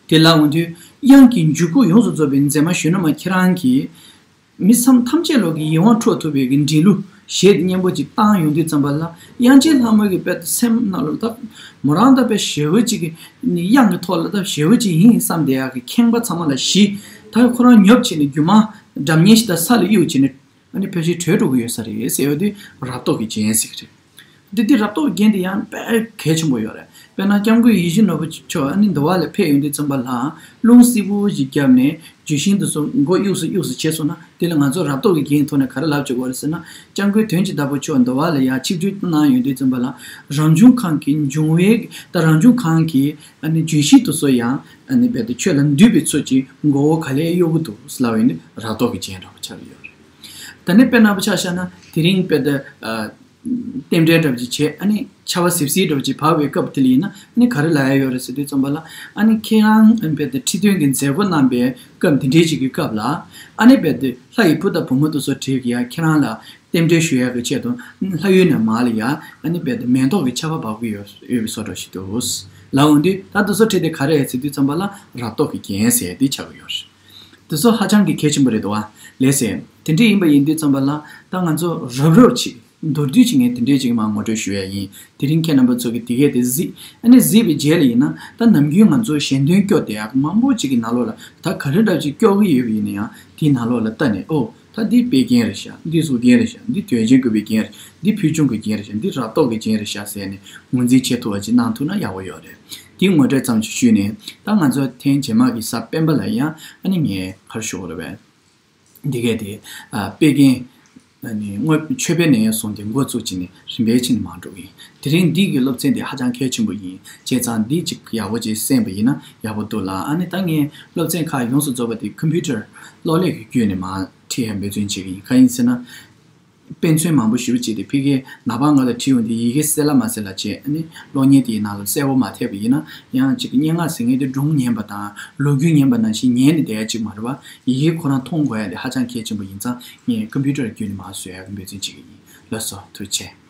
དེ་ལ་འོང་དུས་དབྱངས་ཀྱི་འཇུག་སྒོ་ཡོངས་སུ་རྫོགས་པའི་མཛེས་མ་གཞོན་ནུ་མ་ཁྱེད་རང་གིས། མི་བསམ་ཐམས་ཅད་ལོག་གི་ཡིད་དབང་འཕྲོག་ཐུབ་པའི་གི་འདྲེན་ལུགས་གཞས་སྙན་པོ་ཅིག་བཏང་ཡོང་དུས་ཙམ་པ་ལ། དབྱངས་ཅན་ལྷ་མོ་གི་དཔེ་སེམས་ནང་ལ་ད་མོ་རང་ད་དཔེ་ཞེ་བོ་ཅིག་གི་ནི་དབྱངས་ཀྱི་ཐོག་ལ་ད་ཞེ་བོ་ཅིག་ཡིན་བསམ་བསྡད་ཡག་གི་ཁེངས་པ་ཚང་མ་ལ་ཞི། ད་ཁོ་རང་ཉོབ་བྱས་ནས་སྒྱུ་མ་སྒྲ་སྙན་ཞིག་ད་ས་ལ་གཡུག་བྱས་ནས་ཨ་ནི་ཕལ་ཆེར་བྲོས་འགྲོ་གི་ཡོད་ས་རེད་ཟེར་ཡོད་དུས་རབ་རྟོག་གི་རྒྱན་ཟེར་གི་རེད། འདི་འདི་རབ་རྟོག་གི་རྒྱན་འདི་ཡང་དཔེ་གལ་ཆེན་པོ་ཡོད་རེད། དཔེར་ན་སྐྱབས་མགོན་ཡིད་བཞིན་ནོར་བུ་མཆོག་ཨ་ནི་འདི་བ་ལ་ཕེབས་ཡོང་དུས་ཙམ་པ་ལ། རླུང་བསིལ་པོ་ཞིག་བརྒྱབ་ནས་ལྗོན་ཤིང་དེ་ཚོ་མགོ་གཡུགས་སུ་གཡུགས་སུ་བྱས་སོང་ན། དེ་ལ་ང་ཚོ་རབ་རྟོག་གི་རྒྱན་ཐོག་ནས་ག་རེ་ལབ་བྱེད་དགོས་རེད་ཟེར་ན། སྐྱབས་མགོན་དོན་གྱི་བདག་པོ་མཆོག་འདི་བ་ལ་ཡར་ཆིབས་བསྒྱུར་གནང་ཡོང་དུས་ཙམ་པ་ལ། རང་བྱུང་ཁམས་ཀྱི་འབྱུང་བའི་ད་རང་བྱུང་ཁམས་ཀྱི་ཨ་ནི་ལྗོན་ཤིང་དེ་ཚོ་ཡང་ཨ་ནི་རྦད་དེ་ཁྱོད་ལ་འདུས་པའི་ཚུལ་གྱིས་མགོ་བོ་ག་ལེར་གཡུག་གི་འདུག་ལབ་ཡོང་དུས་རབ་རྟོག་གི་རྒྱན་འདྲ་པོ་ཆགས་ཀྱི་ཡོད་རེད། ད་ནི་དཔེར་ན་པོ་ཆ་བཞག་ན་དེ་རིང་རྦད་དེ་ཨ། རྟེན་འབྲེལ་འདྲ་པོ་ཅིག་བྱས། ཨ་ནི་ཆར་པ་སིབ་སིབ་འདྲ་པོ་ཅིག་བབས་པའི་སྐབས་དེ་ལ་ཡིན་ན། ཨ་ནི་ག་རེ་ལབ་ཡ་ཡོད་རེད་ཟེར་དུས་ཙམ་པ་ལ། ཨ་ནི་ཁྱེད་རང་ཨ་ནི་རྦད་དེ་ཁྲི་སྟོན་གྱི་མཛད་སྒོ་གནང་པའི་སྐབས་འདི་འདྲའི་ཅིག་གི་སྐབས་ལ། ཨ་ནི་རྦད་དེ་ལྷ་ཡི་བུ་དང་བུ་མོ་དེ་ཚོ་གྲས་ཀྱིས་ཡ་ཁྱེད་རང་ལ་རྟེན་འབྲེལ་ཞུ་ཡ་གི་ཆེད་དུ་ལྷ་ཡུལ་ནས་མར་ལ་ཡ། ཨ་ནི་རྦད་དེ་མེ་ཏོག་གི་ཆར་པ་བབས་ཀྱི་ཡོད་ཡོད་པའི་བཟོ་འདྲ་ཞིག་འདུག་ལབ་འོང་དུས། ད་དེ་ཚོ་གྲས་དེ་ག་རེ་རེད་ཟེར་དུས་ཙམ་པ་ལ་རབ་རྟོག་གི་རྒྱན་ཟེར་དེ་ཆགས་ཀྱི་ཡོད་རེད། དེ་ཚོ་ཧ་ཅང་གི་གལ་ཆེན་པོ་རེད་འདུག་བ། ལགས་སེ། དེ་འདྲ་ཡིན་པ་ཡིན་དུས་ཙམ་པ་ལ། ད་ང་ཚོ་རབ་རོབ་ཅིག་མདོར་བསྡུས་ཅིག་ངས་དེ་འདྲའི་ཅིག་མར་ངོ་སྤྲོད་ཞུ་ཡ་ཡིན། དེ་རིང་ཁྱེད་རྣམ་པ་ཚོ་གིས་དེ་གས་དེ་གཟིགས། ཨ་ནི་གཟིགས་པའི་རྗེས་ལ་ཡིན་ན། ད་ནམ་རྒྱུན་ང་ཚོ་ཞལ་འདོན་སྐྱོར་བསྡད་ཡག་མང་པོ་ཅིག་གི་ནང་ལོགས་ལ། ད་ག་རེ་འདྲ་ཅིག་སྐྱོར་གི་ཡོད་པ་ཡིན་ན་ཡང་། དེའི་ནང་ལོགས་ལ་ལྟ་ནས། ཨོ། ད་འདི་དཔེ་རྒྱན་རེད་ཤག་འདི་གཟུགས་རྒྱན་རེད་ཤག་འདི་དོན་ཆེན་བཀོད་པའི་རྒྱན་རེད། འདི་ཕུལ་བྱུང་གི་རྒྱན་རེད་ཤག་འདི་རབ་རྟོག་གི་རྒྱན་རེད་ཤག་ཟེར་ནས་ངོས་འཛིན་བྱེད་ཐུབ་པ་ཅིག་གནང་ཐུབ་ན་ཡག་པོ་ཡོད་རེད། དེའི་ངོ་སྤྲོད་ཙམ་ཞིག་ཞུས་ནས། ད་ང་ཚོ་ཐེངས་རྗེས་མ་གི་གཟའ་སྤེན་པ་ལ་ཡང་ཨ་ནི་ངས་ག་རེ་ཞུ་དགོས་རེད་པས། འདི་གས་དེ། ཨ། དཔེ་རྒྱན། ཨ་ནི་དངོས་མཆོད་པའི་གནས་བཟུང་སྟེ་འགོ་བཙུགས་བྱས་ནས་རིམ་པས་ཕྱིན་ནས་མར་འགྲོ་གི་ཡིན། དེ་རིང་འདི་གི་སློབ་ཚན་འདི་ཧ་ཅང་གལ་ཆེན་པོ་ཡིན། བྱས་ཙང་འདི་ཅིག་ཡག་པོ་ཅིག་གསན་པ་ཡིན་ན་ཡག་པོ་འདུག་ལ། ཨ་ནི་ད་ངས་སློབ་ཚན་ཁག་ཡོངས་སུ་རྫོགས་པ་དེ་ཀམ་པུ་ཊར་གློག་ཀླད་ཀྱི་བརྒྱུད་ནས་མར་ཁྲིད་ཡ་འབད་བརྩོན་བྱེད་ཀྱི་ཡིན། གང་ཡིན་ཟེར་ན། དཔེ་མཚོན་མང་པོ་ཞེ་པོ་ཅིག་དེ་ཕ་གིར་ནག་པང་ང་ལ་བྲིས་ཡོང་དུས་ཡི་གེ་གསལ་ལ་མ་གསལ་ལ་བྱས། ཨ་ནི་གློག་བརྙན་དེའི་ནང་ལ་གསལ་པོ་མ་ཐེབས་པ་ཡིན་ན། ཡང་ཅིག་སྙན་ངག་ཟེར་མཁན་དེ་སྒྲུང་ཉན་པ་དང་ལོ་རྒྱུས་ཉན་པ་ནང་བཞིན་ཉན་ནས་བསྡད་ཡ་ཅིག་མ་རེད་པ། ཡི་གེ་ཁོ་རང་མཐོང་དགོས་ཡ་དེ་ཧ་ཅང་གལ་ཆེན་པོ་ཡིན་ཙང་། ངས་ཀམ་པུ་ཊར་བརྒྱུད་ནས་མར་བཟོ་ཡ་གི་འབད་བརྩོན་བྱེད་ཀྱི་ཡིན། ལགས་སོ། ཐུགས་རྗེ་ཆེ།